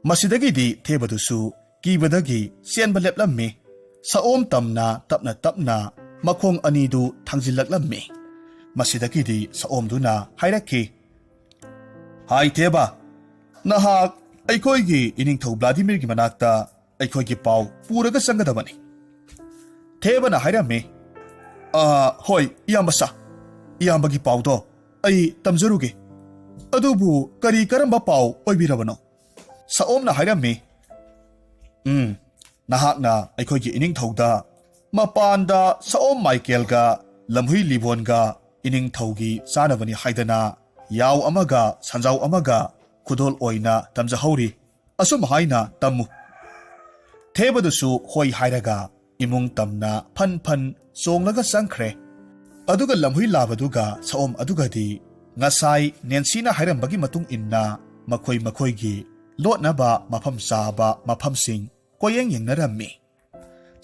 ꯃꯁꯤꯗꯒꯤꯗꯤ ꯊꯦꯕꯗꯨꯁꯨ ꯀꯤꯕꯗꯒꯤ ꯆꯦꯟꯕ ꯂꯦꯞꯂꯝꯃꯤ꯫ ꯁꯑꯣꯝ ꯇꯝꯅ ꯇꯞꯅ ꯇꯞꯅ ꯃꯈꯣꯡ ꯑꯅꯤꯗꯨ ꯊꯥꯡꯖꯤꯜꯂꯛꯂꯝꯃꯤ꯫ ꯃꯁꯤꯗꯒꯤꯗꯤ ꯁꯑꯣꯝꯗꯨꯅ ꯍꯥꯏꯔꯛꯈꯤ, "ꯍꯥꯏ ꯊꯦꯕ, ꯅꯍꯥꯛ ꯑꯩꯈꯣꯏꯒꯤ ꯏꯅꯤꯡꯊꯧ ꯕ꯭ꯂꯥꯗꯤꯃꯤꯔꯒꯤ ꯃꯅꯥꯛꯇ ꯑꯩꯈꯣꯏꯒꯤ ꯄꯥꯎ ꯄꯨꯔꯒ ꯆꯪꯒꯗꯕꯅꯤ꯫" ꯊꯦꯕꯅ ꯍꯥꯏꯔꯝꯃꯤ, "ꯑ, ꯍꯣꯏ, ꯏꯌꯥꯝꯕ ꯁꯥ, ꯏꯌꯥꯝꯕꯒꯤ ꯄꯥꯎꯗꯣ ꯑꯩ ꯇꯝꯖꯔꯨꯒꯦ꯫ ꯑꯗꯨꯕꯨ ꯀꯔꯤ ꯀꯔꯝꯕ ꯄꯥꯎ ꯑꯣꯏꯕꯤꯔꯕꯅꯣ?" ꯁꯑꯣꯝꯅ ꯍꯥꯏꯔꯝꯃꯤ, "ꯎꯝ, ꯅꯍꯥꯛꯅ ꯑꯩꯈꯣꯏꯒꯤ ꯏꯅꯤꯡꯊꯧꯗ ꯃꯄꯥꯟꯗ ꯁꯑꯣꯝ ꯃꯥꯏꯀꯦꯜꯒ ꯂꯝꯍꯨꯏ ꯂꯤꯕꯣꯟꯒ ꯏꯅꯤꯡꯊꯧꯒꯤ ꯆꯥꯅꯕꯅꯤ ꯍꯥꯏꯗꯅ ꯌꯥꯎ ꯑꯃꯒ ꯁꯟꯖꯥꯎ ꯑꯃꯒ ꯈꯨꯗꯣꯜ ꯑꯣꯏꯅ ꯇꯝꯖꯍꯧꯔꯤ, ꯑꯁꯨꯝ ꯍꯥꯏꯅ ꯇꯝꯃꯨ꯫" ꯊꯦꯕꯗꯨꯁꯨ ꯍꯣꯏ ꯍꯥꯏꯔꯒ ꯏꯃꯨꯡ ꯇꯝꯅ ꯐꯟ ꯐꯟ ꯆꯣꯡꯂꯒ ꯆꯪꯈ꯭ꯔꯦ꯫ ꯑꯗꯨꯒ ꯂꯝꯍꯨꯏ ꯂꯥꯕꯗꯨꯒ ꯁꯑꯣꯝ ꯑꯗꯨꯒꯗꯤ ꯉꯁꯥꯏ ꯅꯦꯟꯁꯤꯅ ꯍꯥꯏꯔꯝꯕꯒꯤ ꯃꯇꯨꯡ ꯏꯟꯅ ꯃꯈꯣꯏ ꯃꯈꯣꯏꯒꯤ ꯂꯣꯠꯅꯕ ꯃꯐꯝ ꯆꯥꯕ ꯃꯐꯝꯁꯤꯡ ꯀꯣꯏꯌꯦꯡ ꯌꯦꯡꯅꯔꯝꯃꯤ꯫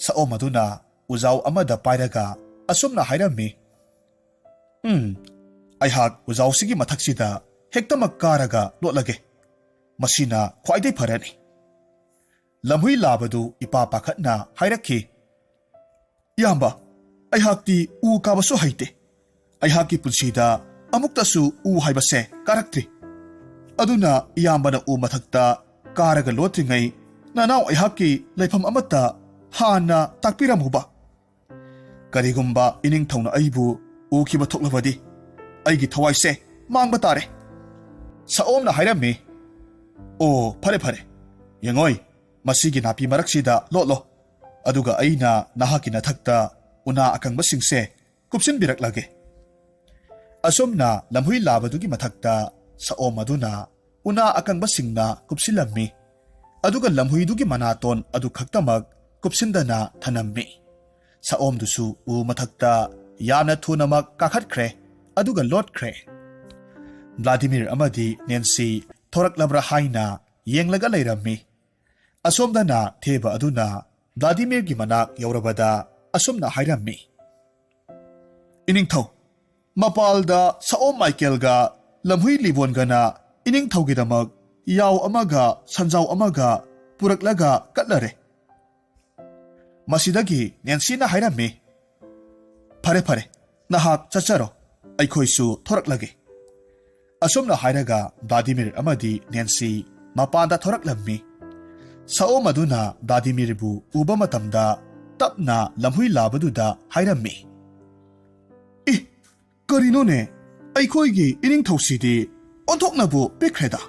ꯁꯑꯣꯝ ꯑꯗꯨꯅ ꯎꯖꯥꯎ ꯑꯃꯗ ꯄꯥꯏꯔꯒ ꯑꯁꯨꯝꯅ ꯍꯥꯏꯔꯝꯃꯤ, "ꯎꯝ, ꯑꯩꯍꯥꯛ ꯎꯖꯥꯎꯁꯤꯒꯤ ꯃꯊꯛꯁꯤꯗ ꯍꯦꯛꯇꯃꯛ ꯀꯥꯔꯒ ꯂꯣꯠꯂꯒꯦ꯫ ꯃꯁꯤꯅ ꯈ꯭ꯋꯥꯏꯗꯩ ꯐꯔꯅꯤ꯫" ꯂꯝꯍꯨꯏ ꯂꯥꯕꯗꯨ ꯏꯄꯥ ꯄꯥꯈꯠꯅ ꯍꯥꯏꯔꯛꯈꯤ, "ꯏꯌꯥꯝꯕ, ꯑꯩꯍꯥꯛꯇꯤ ꯎ ꯀꯥꯕꯁꯨ ꯍꯩꯇꯦ꯫ ꯑꯩꯍꯥꯛꯀꯤ ꯄꯨꯟꯁꯤꯗ ꯑꯃꯨꯛꯇꯁꯨ ꯎ ꯍꯥꯏꯕꯁꯦ ꯀꯥꯔꯛꯇ꯭ꯔꯤ꯫ ꯑꯗꯨꯅ ꯏꯌꯥꯝꯕꯅ ꯎ ꯃꯊꯛꯇ ꯀꯥꯔꯒ ꯂꯣꯠꯇ꯭ꯔꯤꯉꯩ ꯅꯅꯥꯎ ꯑꯩꯍꯥꯛꯀꯤ ꯂꯩꯐꯝ ꯑꯃꯠꯇ ꯍꯥꯟꯅ ꯇꯥꯛꯄꯤꯔꯝꯃꯨꯕ꯫ ꯀꯔꯤꯒꯨꯝꯕ ꯏꯅꯤꯡꯊꯧꯅ ꯑꯩꯕꯨ ꯎꯈꯤꯕ ꯊꯣꯛꯂꯕꯗꯤ ꯑꯩꯒꯤ ꯊꯋꯥꯏꯁꯦ ꯃꯥꯡꯕ ꯇꯥꯔꯦ꯫ ꯁꯑꯣꯝꯅ ꯍꯥꯏꯔꯝꯃꯤ꯫ ꯑꯣ, ꯐꯔꯦ ꯐꯔꯦ, ꯌꯦꯡꯉꯣꯏ, ꯃꯁꯤꯒꯤ ꯅꯥꯄꯤ ꯃꯔꯛꯁꯤꯗ ꯂꯣꯠꯂꯣ, ꯑꯗꯨꯒ ꯑꯩꯅ ꯅꯍꯥꯛꯀꯤ ꯅꯊꯛꯇ ꯎꯅꯥ ꯑꯀꯪꯕꯁꯤꯡꯁꯦ ꯀꯨꯞꯁꯤꯟꯕꯤꯔꯛꯂꯒꯦ꯫ ꯑꯁꯨꯝꯅ ꯂꯝꯍꯨꯏ ꯂꯥꯕꯗꯨꯒꯤ ꯃꯊꯛꯇ ꯁꯑꯣꯝ ꯑꯗꯨꯅ ꯎꯅꯥ ꯑꯀꯪꯕꯁꯤꯡꯅ ꯀꯨꯞꯁꯤꯜꯂꯝꯃꯤ꯫ ꯑꯗꯨꯒ ꯂꯝꯍꯨꯏꯗꯨꯒꯤ ꯃꯅꯥꯇꯣꯟ ꯑꯗꯨ ꯈꯛꯇꯃꯛ ꯀꯨꯞꯁꯤꯟꯗꯅ ꯊꯅꯝꯃꯤ꯫ ꯁꯑꯣꯝꯗꯨꯁꯨ ꯎ ꯃꯊꯛꯇ ꯌꯥꯝꯅ ꯊꯨꯅꯃꯛ ꯀꯥꯈꯠꯈ꯭ꯔꯦ, ꯑꯗꯨꯒ ꯂꯣꯠꯈ꯭ꯔꯦ꯫ ꯚ꯭ꯂꯥꯗꯤꯃꯤꯔ ꯑꯃꯗꯤ ꯅꯦꯟꯁꯤ ꯊꯣꯔꯛꯂꯕ꯭ꯔꯥ ꯍꯥꯏꯅ ꯌꯦꯡꯂꯒ ꯂꯩꯔꯝꯃꯤ꯫ ꯑꯁꯣꯝꯗꯅ ꯊꯦꯕ ꯑꯗꯨꯅ ꯚ꯭ꯂꯥꯗꯤꯃꯤꯔꯒꯤ ꯃꯅꯥꯛ ꯌꯧꯔꯕꯗ ꯑꯁꯨꯝꯅ ꯍꯥꯏꯔꯝꯃꯤ, "ꯏꯅꯤꯡꯊꯧ, ꯃꯄꯥꯜꯗ ꯁꯑꯣꯝ ꯃꯥꯏꯀꯦꯜꯒ ꯂꯝꯍꯨꯏ ꯂꯤꯕꯣꯟꯒꯅ ꯏꯅꯤꯡꯊꯧꯒꯤꯗꯃꯛ ꯌꯥꯎ ꯑꯃꯒ ꯁꯟꯖꯥꯎ ꯑꯃꯒ ꯄꯨꯔꯛꯂꯒ ꯀꯠꯂꯔꯦ꯫" ꯃꯁꯤꯗꯒꯤ ꯅꯦꯟꯁꯤꯅ ꯍꯥꯏꯔꯝꯃꯤ, "ꯐꯔꯦ, ꯐꯔꯦ, ꯅꯍꯥꯛ ꯆꯠꯆꯔꯣ, ꯑꯩꯈꯣꯏꯁꯨ ꯊꯣꯔꯛꯂꯒꯦ꯫" ꯑꯁꯨꯝꯅ ꯍꯥꯏꯔꯒ ꯚ꯭ꯂꯥꯗꯤꯃꯤꯔ ꯑꯃꯗꯤ ꯅꯦꯟꯁꯤ ꯃꯄꯥꯟꯗ ꯊꯣꯔꯛꯂꯝꯃꯤ꯫ ꯁꯑꯣꯝ ꯑꯗꯨꯅ ꯚ꯭ꯂꯥꯗꯤꯃꯤꯔꯕꯨ ꯎꯕ ꯃꯇꯝꯗ ꯇꯞꯅ ꯂꯝꯍꯨꯏ ꯂꯥꯕꯗꯨꯗ ꯍꯥꯏꯔꯝꯃꯤ, "ꯏ, ꯀꯔꯤꯅꯣꯅꯦ? ꯑꯩꯈꯣꯏꯒꯤ ꯏꯅꯤꯡꯊꯧꯁꯤꯗꯤ ꯑꯣꯟꯊꯣꯛꯅꯕꯨ ꯄꯤꯛꯈ꯭ꯔꯦꯗ꯫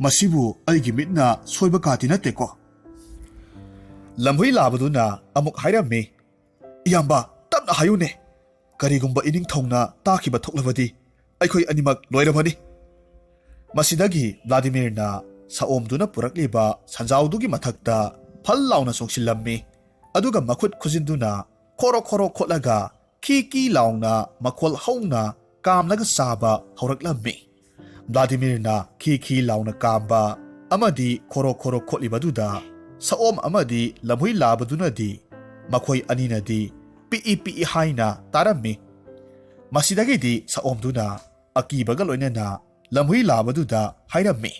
ꯃꯁꯤꯕꯨ ꯑꯩꯒꯤ ꯃꯤꯠꯅ ꯁꯣꯏꯕ ꯀꯥꯗꯤ ꯅꯠꯇꯦꯀꯣ?" ꯂꯝꯍꯨꯏ ꯂꯥꯕꯗꯨꯅ ꯑꯃꯨꯛ ꯍꯥꯏꯔꯝꯃꯤ, "ꯏꯌꯥꯝꯕ, ꯇꯞꯅ ꯍꯥꯏꯌꯨꯅꯦ꯫ ꯀꯔꯤꯒꯨꯝꯕ ꯏꯅꯤꯡꯊꯧꯅ ꯇꯥꯈꯤꯕ ꯊꯣꯛꯂꯕꯗꯤ ꯑꯩꯈꯣꯏ ꯑꯅꯤꯃꯛ ꯂꯣꯏꯔꯕꯅꯤ꯫" ꯃꯁꯤꯗꯒꯤ ꯚ꯭ꯂꯥꯗꯤꯃꯤꯔꯅ ꯁꯑꯣꯝꯗꯨꯅ ꯄꯨꯔꯛꯂꯤꯕ ꯁꯟꯖꯥꯎꯗꯨꯒꯤ ꯃꯊꯛꯇ ꯐꯜ ꯂꯥꯎꯅ ꯆꯣꯡꯁꯤꯜꯂꯝꯃꯤ꯫ ꯑꯗꯨꯒ ꯃꯈꯨꯠ ꯈꯨꯖꯤꯟꯗꯨꯅ ꯈꯣꯔꯣ ꯈꯣꯔꯣ ꯈꯣꯠꯂꯒ ꯈꯤ ꯀꯤ ꯂꯥꯎꯅ ꯃꯈꯣꯜ ꯍꯧꯅ ꯀꯥꯝꯂꯒ ꯆꯥꯕ ꯍꯧꯔꯛꯂꯝꯃꯤ꯫ ꯚ꯭ꯂꯥꯗꯤꯃꯤꯔꯅ ꯈꯤ ꯈꯤ ꯂꯥꯎꯅ ꯀꯥꯝꯕ ꯑꯃꯗꯤ ꯈꯣꯔꯣ ꯈꯣꯔꯣ ꯈꯣꯠꯂꯤꯕꯗꯨꯗ ꯁꯑꯣꯝ ꯑꯃꯗꯤ ꯂꯝꯍꯨꯏ ꯂꯥꯕꯗꯨꯅꯗꯤ, ꯃꯈꯣꯏ ꯑꯅꯤꯅꯗꯤ ꯄꯤꯛꯏ ꯄꯤꯛꯏ ꯍꯥꯏꯅ ꯇꯥꯔꯝꯃꯤ꯫ ꯃꯁꯤꯗꯒꯤꯗꯤ ꯁꯑꯣꯝꯗꯨꯅ ꯑꯀꯤꯕꯒ ꯂꯣꯏꯅꯅ ꯂꯝꯍꯨꯏ ꯂꯥꯕꯗꯨꯗ ꯍꯥꯏꯔꯝꯃꯤ,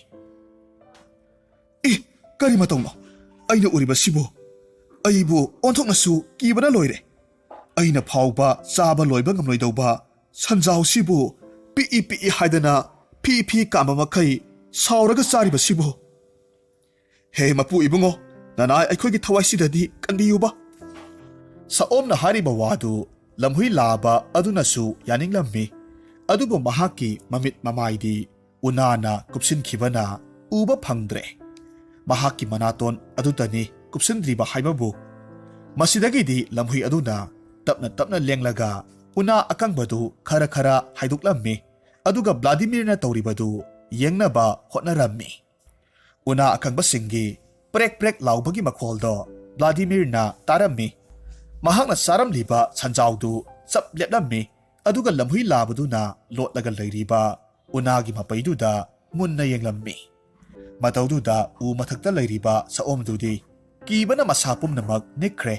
"ꯏ, ꯀꯔꯤ ꯃꯇꯧꯅꯣ ꯑꯩꯅ ꯎꯔꯤꯕꯁꯤꯕꯨ? ꯑꯩꯕꯨ ꯑꯣꯟꯊꯣꯛꯅꯁꯨ ꯀꯤꯕꯅ ꯂꯣꯏꯔꯦ꯫ ꯑꯩꯅ ꯐꯥꯎꯕ ꯆꯥꯕ ꯂꯣꯏꯕ ꯉꯝꯂꯣꯏꯗꯧꯕ "ꯁꯟꯖꯥꯎꯁꯤꯕꯨ ꯄꯤꯛꯏ ꯄꯤꯛꯏ ꯍꯥꯏꯗꯅ ꯐꯤ ꯐꯤ ꯀꯥꯝꯕ ꯃꯈꯩ ꯁꯥꯎꯔꯒ ꯆꯥꯔꯤꯕꯁꯤꯕꯨ? ꯍꯦ ꯃꯄꯨ ꯏꯕꯨꯡꯉꯣ, ꯅꯅꯥꯏ ꯑꯩꯈꯣꯏꯒꯤ ꯊꯋꯥꯏꯁꯤꯗꯗꯤ ꯀꯟꯕꯤꯌꯨꯕ"꯫ ꯁꯑꯣꯝꯅ ꯍꯥꯏꯔꯤꯕ ꯋꯥꯗꯨ ꯂꯝꯍꯨꯏ ꯂꯥꯕ ꯑꯗꯨꯅꯁꯨ ꯌꯥꯅꯤꯡꯂꯝꯃꯤ꯫ ꯑꯗꯨꯕꯨ ꯃꯍꯥꯛꯀꯤ ꯃꯃꯤꯠ ꯃꯃꯥꯏꯗꯤ ꯎꯅꯥꯅ ꯀꯨꯞꯁꯤꯟꯈꯤꯕꯅ ꯎꯕ ꯐꯪꯗ꯭ꯔꯦ꯫ ꯃꯍꯥꯛꯀꯤ ꯃꯅꯥꯇꯣꯟ ꯑꯗꯨꯇꯅꯤ ꯀꯨꯞꯁꯤꯟꯗ꯭ꯔꯤꯕ ꯍꯥꯏꯕꯕꯨ꯫ ꯃꯁꯤꯗꯒꯤꯗꯤ ꯂꯝꯍꯨꯏ ꯑꯗꯨꯅ ꯇꯞꯅ ꯇꯞꯅ ꯂꯦꯡꯂꯒ ꯎꯅꯥ ꯑꯀꯪꯕꯗꯨ ꯈꯔ ꯈꯔ ꯍꯥꯏꯗꯣꯛꯂꯝꯃꯤ꯫ ꯑꯗꯨꯒ ꯕ꯭ꯂꯥꯗꯤꯃꯤꯔꯅ ꯇꯧꯔꯤꯕꯗꯨ ꯌꯦꯡꯅꯕ ꯍꯣꯠꯅꯔꯝꯃꯤ꯫ ꯎꯅꯥ ꯑꯀꯪꯕꯁꯤꯡꯒꯤ ꯄ꯭ꯔꯦꯛ ꯄ꯭ꯔꯦꯛ ꯂꯥꯎꯕꯒꯤ ꯃꯈꯣꯜꯗꯣ ꯕ꯭ꯂꯥꯗꯤꯃꯤꯔꯅ ꯇꯥꯔꯝꯃꯤ꯫ ꯃꯍꯥꯛꯅ ꯆꯥꯔꯝꯂꯤꯕ ꯁꯟꯖꯥꯎꯗꯨ ꯆꯞ ꯂꯦꯞꯂꯝꯃꯤ, ꯑꯗꯨꯒ ꯂꯝꯍꯨꯏ ꯂꯥꯕꯗꯨꯅ ꯂꯣꯠꯂꯒ ꯂꯩꯔꯤꯕ ꯎꯅꯥꯒꯤ ꯃꯄꯩꯗꯨꯗ ꯃꯨꯟꯅ ꯌꯦꯡꯂꯝꯃꯤ꯫ ꯃꯇꯧꯗꯨꯗ ꯎ ꯃꯊꯛꯇ ꯂꯩꯔꯤꯕ ꯁꯑꯣꯝꯗꯨꯗꯤ ꯀꯤꯕꯅ ꯃꯁꯥ ꯄꯨꯝꯅꯃꯛ ꯅꯤꯛꯈ꯭ꯔꯦ꯫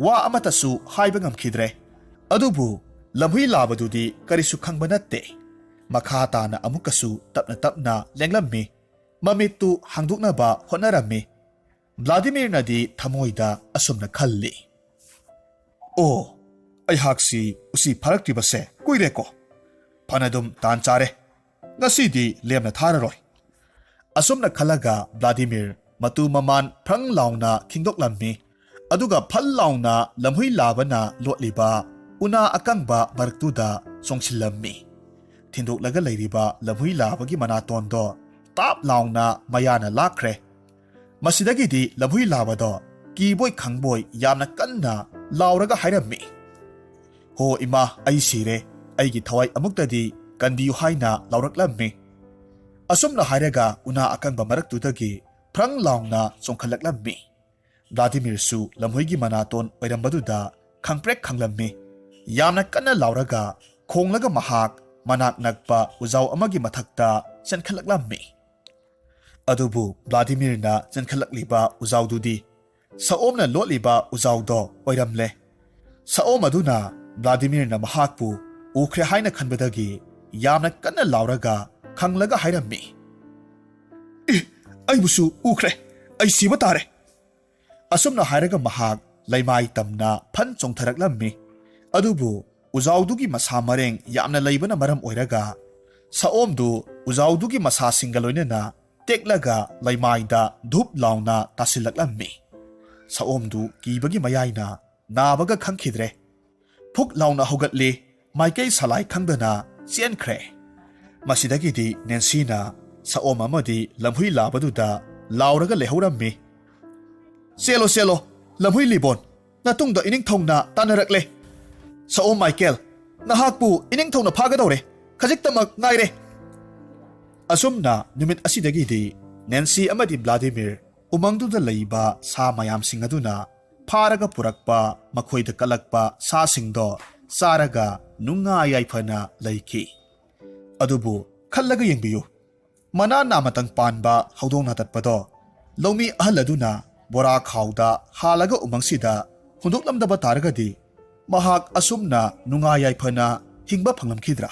ꯋꯥ ꯑꯃꯠꯇꯁꯨ ꯍꯥꯏꯕ ꯉꯝꯈꯤꯗ꯭ꯔꯦ꯫ ꯑꯗꯨꯕꯨ ꯂꯝꯍꯨꯏ ꯂꯥꯕꯗꯨꯗꯤ ꯀꯔꯤꯁꯨ ꯈꯪꯕ ꯅꯠꯇꯦ꯫ ꯃꯈꯥ ꯇꯥꯅ ꯑꯃꯨꯛꯀꯁꯨ ꯇꯞꯅ ꯇꯞꯅ ꯂꯦꯡꯂꯝꯃꯤ꯫ ꯃꯃꯤꯠꯇꯨ ꯍꯥꯡꯗꯣꯛꯅꯕ ꯍꯣꯠꯅꯔꯝꯃꯤ꯫ ꯕ꯭ꯂꯥꯗꯤꯃꯤꯔꯅꯗꯤ ꯊꯃꯣꯏꯗ ꯑꯁꯨꯝꯅ ꯈꯜꯂꯤ, "ꯑꯣ, ꯑꯩꯍꯥꯛꯁꯤ ꯎꯆꯤ ꯐꯥꯔꯛꯇ꯭ꯔꯤꯕꯁꯦ ꯀꯨꯏꯔꯦꯀꯣ꯫ ꯐꯅꯗꯨꯝ ꯇꯥꯟ ꯆꯥꯔꯦ꯫ ꯉꯁꯤꯗꯤ ꯂꯦꯝꯅ ꯊꯥꯔꯔꯣꯏ"꯫ ꯑꯁꯨꯝꯅ ꯈꯜꯂꯒ ꯕ꯭ꯂꯥꯗꯤꯃꯤꯔ ꯃꯇꯨ ꯃꯃꯥꯟ ꯐ꯭ꯔꯪ ꯂꯥꯎꯅ ꯈꯤꯡꯗꯣꯛꯂꯝꯃꯤ꯫ ꯑꯗꯨꯒ ꯐꯜ ꯂꯥꯎꯅ ꯂꯝꯍꯨꯏ ꯂꯥꯕꯅ ꯂꯣꯠꯂꯤꯕ ꯎꯅꯥ ꯑꯀꯪꯕ ꯃꯔꯛꯇꯨꯗ ꯆꯣꯡꯁꯤꯜꯂꯝꯃꯤ꯫ ꯊꯤꯟꯗꯣꯛꯂꯒ ꯂꯩꯔꯤꯕ ꯂꯝꯍꯨꯏ ꯂꯥꯕꯒꯤ ꯃꯅꯥꯇꯣꯟꯗꯣ ꯇꯥꯞ ꯂꯥꯎꯅ ꯃꯌꯥꯅ ꯂꯥꯛꯈ꯭ꯔꯦ꯫ ꯃꯁꯤꯗꯒꯤꯗꯤ ꯂꯝꯍꯨꯏ ꯂꯥꯕꯗꯣ ꯀꯤꯕꯣꯏ ꯈꯪꯕꯣꯏ ꯌꯥꯝꯅ ꯀꯟꯅ ꯂꯥꯎꯔꯒ ꯍꯥꯏꯔꯝꯃꯤ, "ꯍꯣ ꯏꯃꯥ, ꯑꯩ ꯁꯤꯔꯦ꯫ ꯑꯩꯒꯤ ꯊꯋꯥꯏ ꯑꯃꯨꯛꯇꯗꯤ ꯀꯟꯕꯤꯌꯨ" ꯍꯥꯏꯅ ꯂꯥꯎꯔꯛꯂꯝꯃꯤ꯫ ꯑꯁꯨꯝꯅ ꯍꯥꯏꯔꯒ ꯎꯅꯥ ꯑꯀꯪꯕ ꯃꯔꯛꯇꯨꯗꯒꯤ ꯐ꯭ꯔꯪ ꯂꯥꯎꯅ ꯆꯣꯡꯈꯠꯂꯛꯂꯝꯃꯤ꯫ ꯕ꯭ꯂꯥꯗꯤꯃꯤꯔꯁꯨ ꯂꯝꯍꯨꯏꯒꯤ ꯃꯅꯥꯇꯣꯟ ꯑꯣꯏꯔꯝꯕꯗꯨꯗ ꯈꯪꯄ꯭ꯔꯦꯛ ꯈꯪꯂꯝꯃꯤ꯫ ꯌꯥꯝꯅ ꯀꯟꯅ ꯂꯥꯎꯔꯒ ꯈꯣꯡꯂꯒ ꯃꯍꯥꯛ ꯃꯅꯥꯛ ꯅꯛꯄ ꯎꯖꯥꯎ ꯑꯃꯒꯤ ꯃꯊꯛꯇ ꯆꯦꯟꯈꯠꯂꯛꯂꯝꯃꯤ꯫ ꯑꯗꯨꯕꯨ ꯕ꯭ꯂꯥꯗꯤꯃꯤꯔꯅ ꯆꯦꯟꯈꯠꯂꯛꯂꯤꯕ ꯎꯖꯥꯎꯗꯨꯗꯤ ꯁꯑꯣꯝꯅ ꯂꯣꯠꯂꯤꯕ ꯎꯖꯥꯎꯗꯣ ꯑꯣꯏꯔꯝꯂꯦ꯫ ꯁꯑꯣꯝ ꯑꯗꯨꯅ ꯕ꯭ꯂꯥꯗꯤꯃꯤꯔꯅ ꯃꯍꯥꯛꯄꯨ ꯎꯈ꯭ꯔꯦ ꯍꯥꯏꯅ ꯈꯟꯕꯗꯒꯤ ꯌꯥꯝꯅ ꯀꯟꯅ ꯂꯥꯎꯔꯒ ꯈꯪꯂꯒ ꯍꯥꯏꯔꯝꯃꯤ, "ꯑꯦ, ꯑꯩꯕꯨꯁꯨ ꯎꯈ꯭ꯔꯦ꯫ ꯑꯩ ꯁꯤꯕ ꯇꯥꯔꯦ"꯫ ꯑꯁꯨꯝꯅ ꯍꯥꯏꯔꯒ ꯃꯍꯥꯛ ꯂꯩꯃꯥꯏ ꯇꯝꯅ ꯐꯟ ꯆꯣꯡꯊꯔꯛꯂꯝꯃꯤ꯫ ꯑꯗꯨꯕꯨ ꯎꯖꯥꯎꯗꯨꯒꯤ ꯃꯁꯥ ꯃꯔꯦꯡ ꯌꯥꯝꯅ ꯂꯩꯕꯅ ꯃꯔꯝ ꯑꯣꯏꯔꯒ ꯁꯑꯣꯝꯗꯨ ꯎꯖꯥꯎꯗꯨꯒꯤ ꯃꯁꯥꯁꯤꯡꯒ ꯂꯣꯏꯅꯅ ꯇꯦꯛꯂꯒ ꯂꯩꯃꯥꯏꯗ ꯙꯨꯞ ꯂꯥꯎꯅ ꯇꯥꯁꯤꯜꯂꯛꯂꯝꯃꯤ꯫ ꯁꯑꯣꯝꯗꯨ ꯀꯤꯕꯒꯤ ꯃꯌꯥꯏꯅ ꯅꯥꯕꯒ ꯈꯪꯈꯤꯗ꯭ꯔꯦ꯫ ꯐꯨꯛ ꯂꯥꯎꯅ ꯍꯧꯒꯠꯂꯤ, ꯃꯥꯏꯀꯩ ꯁꯂꯥꯏ ꯈꯪꯗꯅ ꯆꯦꯟꯈ꯭ꯔꯦ꯫ ꯃꯁꯤꯗꯒꯤꯗꯤ ꯅꯦꯟꯁꯤꯅ ꯁꯑꯣꯝ ꯑꯃꯗꯤ ꯂꯝꯍꯨꯏ ꯂꯥꯕꯗꯨꯗ ꯂꯥꯎꯔꯒ ꯂꯩꯍꯧꯔꯝꯃꯤ꯫ "ꯆꯦꯜꯂꯣ, ꯆꯦꯜꯂꯣ, ꯂꯝꯍꯨꯏ ꯂꯤꯕꯣꯟ, ꯅꯇꯨꯡꯗ ꯏꯅꯤꯡꯊꯧꯅ ꯇꯥꯟꯅꯔꯛꯂꯦ꯫ ꯁꯑꯣꯝ ꯃꯥꯏꯀꯦꯜ, ꯅꯍꯥꯛꯄꯨ ꯏꯅꯤꯡꯊꯧꯅ ꯐꯥꯒꯗꯧꯔꯦ, ꯈꯖꯤꯛꯇꯃꯛ ꯉꯥꯏꯔꯦ꯫" ꯑꯁꯨꯝꯅ ꯅꯨꯃꯤꯠ ꯑꯁꯤꯗꯒꯤꯗꯤ ꯅꯦꯟꯁꯤ ꯑꯃꯗꯤ ꯚ꯭ꯂꯥꯗꯤꯃꯤꯔ ꯎꯃꯪꯗꯨꯗ ꯂꯩꯕ ꯁꯥ ꯃꯌꯥꯝꯁꯤꯡ ꯑꯗꯨꯅ ꯐꯥꯔꯒ ꯄꯨꯔꯛꯄ ꯃꯈꯣꯏꯗ ꯀꯠꯂꯛꯄ ꯁꯥꯁꯤꯡꯗꯣ ꯆꯥꯔꯒ ꯅꯨꯡꯉꯥꯏ ꯌꯥꯏꯐꯅ ꯂꯩꯈꯤ꯫ ꯑꯗꯨꯕꯨ ꯈꯜꯂꯒ ꯌꯦꯡꯕꯤꯌꯨ, ꯃꯅꯥ ꯅꯥꯃꯇꯪ ꯄꯥꯟꯕ ꯍꯧꯗꯣꯡ ꯅꯥꯇꯠꯄꯗꯣ ꯂꯧꯃꯤ ꯑꯍꯜ ꯑꯗꯨꯅ ꯕꯣꯔꯥ ꯈꯥꯎꯗ ꯍꯥꯜꯂꯒ ꯎꯃꯪꯁꯤꯗ ꯍꯨꯟꯗꯣꯛꯂꯝꯗꯕ ꯇꯥꯔꯒꯗꯤ ꯃꯍꯥꯛ ꯑꯁꯨꯝꯅ ꯅꯨꯡꯉꯥꯏ ꯌꯥꯏꯐꯅ ꯍꯤꯡꯕ ꯐꯪꯂꯝꯈꯤꯗ꯭ꯔꯥ?